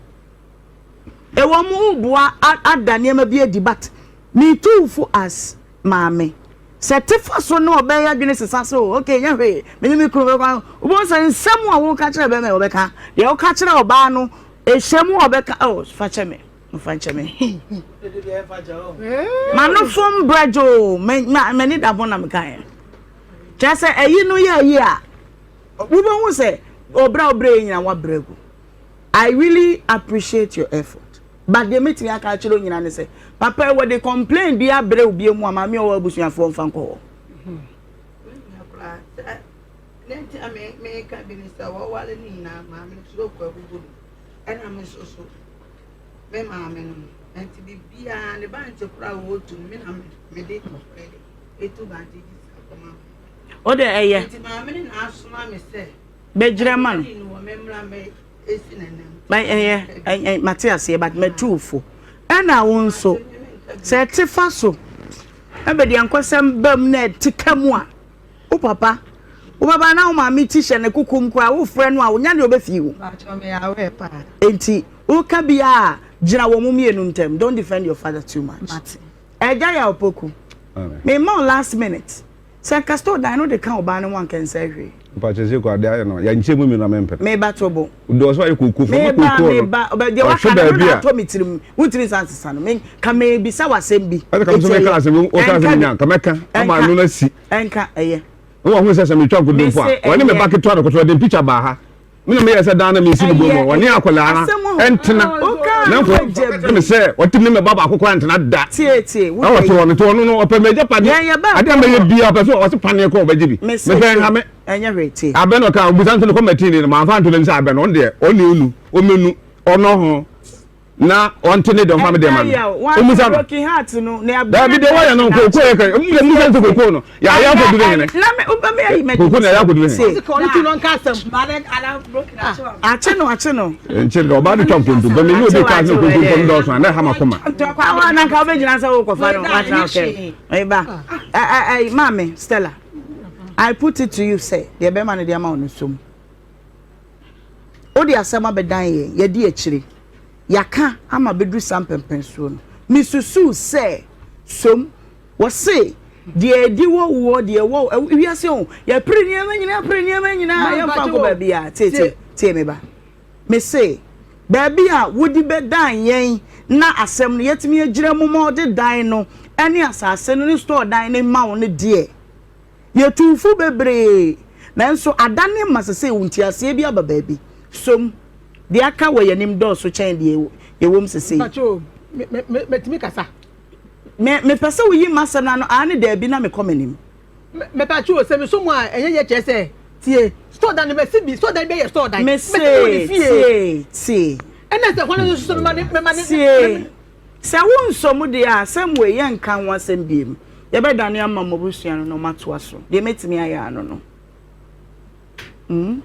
Ɛwɔ mu woboa ada nneɛma bi adi but metu fo as maame. Sɛ te fa so na ɔbɛyɛ adwene sesa sɛ o okay nyɛ hwee me ne me kunu bɛkɔ wobɛhu sɛ nsɛm a woka kyerɛ bɛrima yi ɔbɛka deɛ woka kyerɛ ɔbaa no ɛhyɛ mu a ɔbɛka oh fa kyɛ me fa nkyɛ me ma no fom brɛ dwoo m'ani da ho na mekaeɛ kyerɛ sɛ ɛyi no yɛ ayi a wobɛhu sɛ ɔbrɛ a wobrɛ yɛ nyina woabrɛ agu. I really appreciate your effort but deɛ mɛtumi aka akyerɛ wo nyina ne sɛ papa yi wɔde complain bi abrɛ wo bio mu a maame ɔwɔ abusuafoɔ mfa nkɔ hɔ. Ne nti a meka bi ne sɛ wɔware no nyinaa maame no stroke abubu no ɛna me nso so me maame no nti biribiara ne bankye koraa a wɔtu no me na mede ɛtu bankye gye sika kɔma. O de ɛyɛ. Nti maame no na asoma me sɛ Bɛgyina ma no. Ɛyɛ ɛyɛ mate aseɛ but matu wo fo. Ɛna wo nso sɛ ɛte fa so na bɛde ankɔsɛm ba mu na ɛte ka mu a wo papa wo baba na wo maame ti hyɛ ne koko mu koraa wofrɛ no a wonya deɛ ɔbɛfii wo. Enti woka biara gyina wɔn mmienu ntam don't defend your father too much. Ɛgya yɛ opoku. Mema wo last minute. Sɛ nka store dan no de ka ɔbaa no ho anka ɛnsɛe hwee. Mpakyɛ se kɔ ade ayɛ no yɛ nkyɛ mu mi na me mpɛ. Me ba to bo. Dɔ so ayɛ koko fo ma koko no. Meba meba ɔbɛ deɛ waka no na atɔ me tirim wontumi nsa nsesa no me ka me bisa w'asɛm bi. Ɛsɛ ka me so meka asɛm bi woka asɛm nya ka mɛka ama ano no asi. Ɛnka ɛyɛ. Wɔ ho sɛ sɛ metwa nkodompo a wɔne me ba ketewa no koto ɔde picture baa ha. Me na meyɛ sɛ daa na mesi no bom ɔne akwadaa no ɛntena na nkɔ me sɛ ɔte ne mɛba baako koraa ntena da na ɔte hɔ no nti ɔno no ɔpɛ m'agya padeɛ adeɛ a mɛyɛ bia ɔpɛ sɛ ɔse paneɛ kɔ ɔbɛgye bi mepɛ nha me abɛ no ɔka ɔbusa nso no kɔ matini no mamfa nto n'anim sɛ abɛ no ɔno deɛ ɔne ɔnu ɔmɛnu ɔnɔ ho na ɔnte ne deɛ ɔmfa me deɛ ma no ɔmusa no daabi deɛ wɔyɛ no koko yɛ kɛ ɔmu deɛ musa nso koko no yɛayɛ akɔduru hene koko na yɛayɛ akɔduru hene akye no akye no nkyere dɛ ɔbaa de twa nkontompo me ne obi ka sɛ nkontompo no dɔɔso a na ɛha makoma awa na nka wobɛgyina sɛ wokɔfa no watena kɛ ɛba maame Stella I put it to you sɛ deɛ bɛma no deɛ ama wo no som Wode asɛm abɛdan yɛn, yɛadi akyire, yɛaka ama abɛduru saa mpɛnpɛnsoɔ no. Mesusuu sɛ, som, wɔse, deɛ ɛdi wɔ woɔ, deɛ ɛwɔ wo, wiase o, yɛpere nneɛma nyinaa, pere nneɛma nyinaa, yɛmfa nkɔ baabi a, tie, tie, tie me ba. Mese, baabi a wode bɛdan yɛn na asɛm no yɛatumi agyina mu ma wɔde dan no ne asase no ne store dan no ma wo no deɛ, Yɛtuu fo bebree, nanso adane ma sesei wo nteaseɛ bi aba baabi. Som, deɛ aka wɔ yɛn anim dɔɔso kyɛn deɛ yɛwom sesei. Mpakyɛ o, me, me, me, mɛtumi kasa? Me, mepɛ sɛ woyi m'asɛm no ano, aane, daabi, na mekɔ m'anim. Me, mepakyɛ o, sɛ meso mu a, ɛnyɛ yɛ kyerɛ sɛ, tie, store dan no, masi bi, store dan bi yɛ store dan. Mese, tie, tie. Ɛna sɛ hɔn nso so mema ne, mema ne, tie. Sɛ wonsɔ mu deɛ a, asɛm wei, yɛnka ho asɛm biom. Yɛbɛdane ama mo abusua no na wɔatoa so. Deɛ mɛtumi ayɛ ano no. Mm?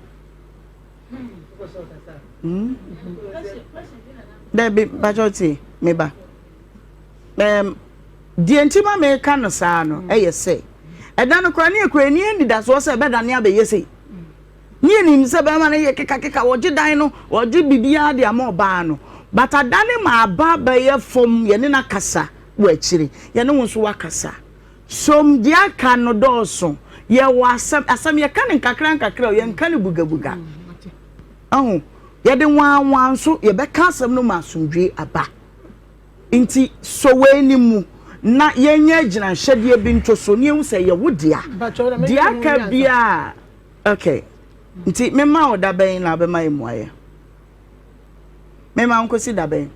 Mm? Dabi, mpakyɛw tie, me ba. Um, deɛ nti ma meka no saa no, ɛyɛ sɛ, ɛda no koraa ne yɛkura ani anidasoɔ sɛ ɛbɛdane abɛyɛ sei. Ne yɛnim sɛ bɛrima no yɛ kekakeka, wɔgye dan no, wɔgye biribiara de ama ɔbaa no. But adane ma aba bɛyɛ fam, yɛne no akasa wɔ akyire, yɛne wo nso woakasa. Som deɛ aka no dɔɔso, yɛwɔ asɛm, asɛm yɛka no nkakra nkakra o, yɛnka no bugabuga. Ahu, yɛde nwaanwaa nso, yɛbɛka asɛm no ma asomdwoe aba. Nti sɔ wei no mu na yɛnyɛ agyinahyɛdeɛ bi nto so na yɛhu sɛ ɛyɛ wo dea. Deɛ aka biara, okay. Nti mema wo da bɛn na wobɛma yɛ mmuaeɛ? Mema wo nkɔsi da bɛn?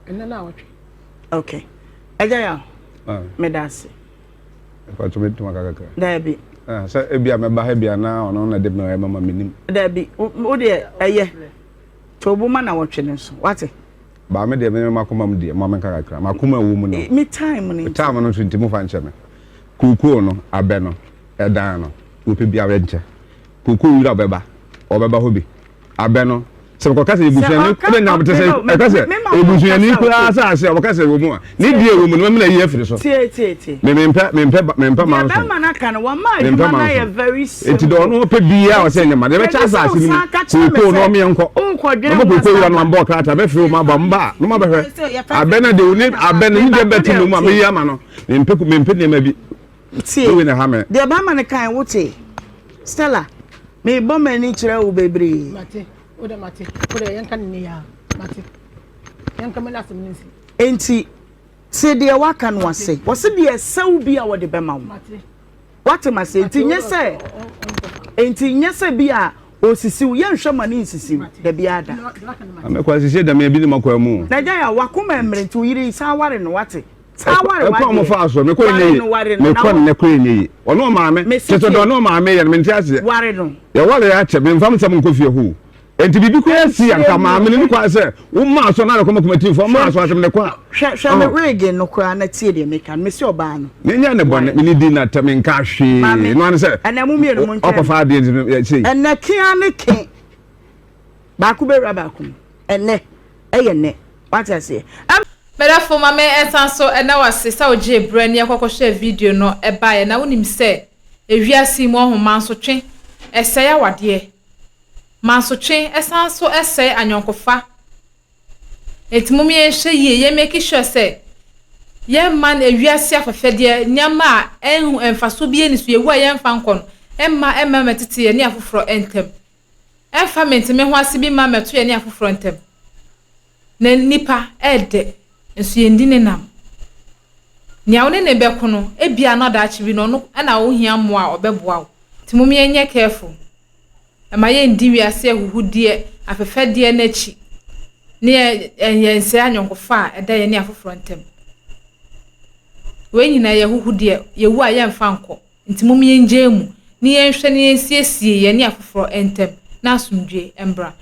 Ɛnɛ na awɔtwe. Okay. Agya Yaw, meda ase. Daabi. Ah, sɛ ebi a mɛba ha bi a na ɔno na de me ɛma ma menim. Dabi, wo deɛ ɛyɛ. To bo ma na wɔtwe no nso, wate? Baa me deɛ me makoma mu deɛ, ma menka kakra. Makoma ɛwɔ mu no. Me time no nti. Time no nso nti mo fa nkyɛ me. Kookoo no, abɛ no, ɛdan no, wɔpɛ biara nkyɛ. Kookoo wura bɛba, ɔbɛba hɔ bi. Abɛ no, sɛ mekɔka sɛ ebusuani wode nam te sɛ ɛka sɛ ebusuani koraa asase a wɔka sɛ wɔ mu a ne deɛ wɔ mu no mɛmena yi afiri so. Me mempɛ mempɛ mempɛ manso. Mempɛ manso. Enti deɛ ɔno ɔpɛ biara ɔsɛ nyɛ ma deɛ bɛkyɛ asase no mu kookoo no ɔmeɛ nkɔ. Ɔmo kookoo wura no ambɔ krataa mɛfiri wɔn aba mba a no ma bɛhwɛ. Abɛ no deɛ ɔne abɛ no ne deɛ bɛte no mu a meyi ama no. Mempɛ mempɛ nneɛma bi. Tie, deɛ bɛrima no kae, wotee? Stella, merebɔ m'ani kyerɛ wo bebree. Mate, wo deɛ mate, wo deɛ yɛnka ne yɛ mate. Yɛnka me n'asɛm no nsi. Enti, te deɛ waka no ase. Wɔse deɛ ɛsɛ wo bi a wɔde bɛma wo. Wate ma se, enti nyɛ sɛ, enti nyɛ sɛ bi a osisi wo, yɛnhwɛ ma ne nsisi wo, da biara da. Mɛkɔ asisi dɛm ebi ne makɔ mu. Na gya ya, wakoma mmerɛ nti wo yere yi san ware no, wate? Saa ware Ɛkwan a wadeɛ. wɔfaa so, mekɔ Ware nyɛ no, ware yie. no, na Mekɔ wo. nnɛ kɔ nyɛ yie. Ɔne ɔmaame, Mese kyerɛ sɛ tie. deɛ ɔne ɔmaame yɛ no, mente aseɛ. Ware no. Yɛware akyɛ, memfa me nsɛm nkɔ fie hɔ o. Enti biribi koraa si a, nka maame no ni kwan sɛ womaa so na ne kɔma kɔma timfoɔ maa so asɛm ne kɔ a. Hwɛ, hwɛ me wig no koraa na tie deɛ meka no. Mese ɔbaa no. Menyɛ ne bɔne, Ware. mene di n'atɛm, menka hwee. Maame, Ɛno ara ne sɛ, ɛnɛ mo mmienu mo ntwɛn me. ɔkɔfa adeɛ nti no, yɛ sei. Ɛnɛ ke ara ne ke. Baako bɛwura baako mu. Ɛnɛ, ɛyɛ nnɛ. Wate aseɛ? Ɛm. Medafo ma me nsan so nna wo ase sɛ wogyee berɛ ne yɛkɔ kɔhwɛɛ video no baeɛ na wonim sɛ ewiase yi mu ɔho mansotwe ɛsɛe awadeɛ mansotwe ɛsan nso ɛsɛe anyɔnkofa enti mom yɛnhwɛ yie yɛn make sure sɛ yɛmma ewiase afɛfɛdeɛ nneɛma a ɛnho mfasoɔ biara nni so yɛwu a yɛmfa nkɔ no ɛmma ɛmma mmɛtete yɛne afoforɔ ntam ɛmfa mente-me-ho-ase bi mma mmɛto yɛne afoforɔ ntam. Na nnipa ɛɛdɛ, nso yɛndi ne nam. Nea wo ne no bɛko no, ebia na daakye bi no ɔno na wohia mmoa a ɔbɛboa wo. Nti mom yɛnyɛ careful. Mma yɛndi wiase ahuhudeɛ, afɛfɛdeɛ no akyi, ne yɛnsɛe ayɔnkofa a ɛda yɛne afoforɔ ntam. Wei nyinaa yɛ ahuhudeɛ, yɛwu a yɛmfa nkɔ. Nti mom yɛngyaa mu ne yɛnhwɛ na yɛnsiesie yɛne afoforɔ ntam na asomdwoeɛ mbra.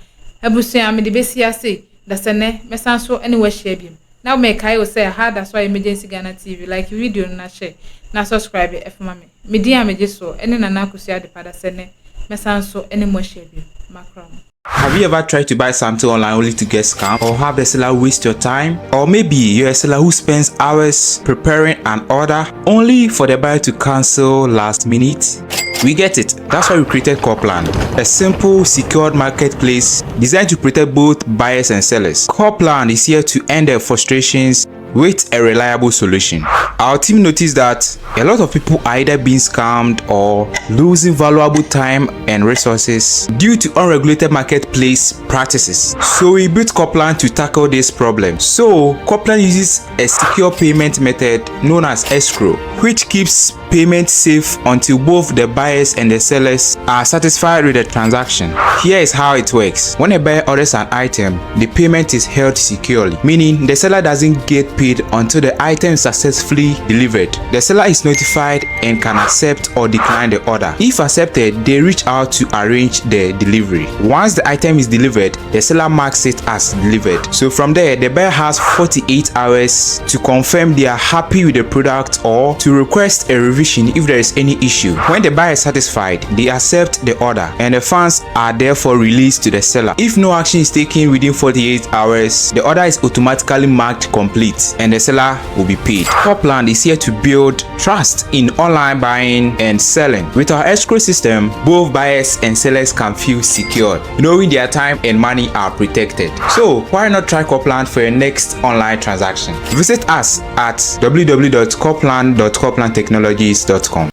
Abusua, mede bɛsi ha sei, dasɛnnɛ mɛsan so ne wo ahyia biom. Na mekae wo sɛ ha da so ayɛ Emergency Ghana TV, like video no na share na subscribe fa ma me. Me din a megye soɔ ne Nana Akosua Adepa, dasɛnnɛ mɛsan so ne mo ahyia biom. Makra mo. Have you ever tried to buy something online only to get scammed or have the seller waste your time? Or maybe you're a seller who spends hours preparing an order only for the buyer to cancel last minute? We get it. That's why we created Copland, a simple, secured marketplace designed to protect both buyers and sellers. Copland is here to end their frustrations with a reliable solution. Our team noticed that a lot of people are either being scammed or losing valuable time and resources due to unregulated marketplace practices. So we built Copland to tackle this problem. So Copland uses a secure payment method known as escrow, which keeps payment safe until both the buyers and the sellers are satisfied with the transaction. Here is how it works. When a buyer orders an item, the payment is held securely, meaning the seller doesn't get paid until the item is successfully delivered. The seller is notified and can accept or decline the order. If accepted, they reach out to arrange the delivery. Once the item is delivered, the seller marks it as delivered. So from there, the buyer has 48 hours to confirm they are happy with the product or to request a revision if there is any issue. When the buyer is satisfied, they accept the order and the funds are therefore released to the seller. If no action is taken within 48 hours, the order is automatically marked complete and the seller will be paid. Copland is here to build trust in online buying and selling. With our escrow system, both buyers and sellers can feel secure, knowing their time and money are protected. So why not try Copland for your next online transaction? Visit us at www.copland.coplandtechnologies.com.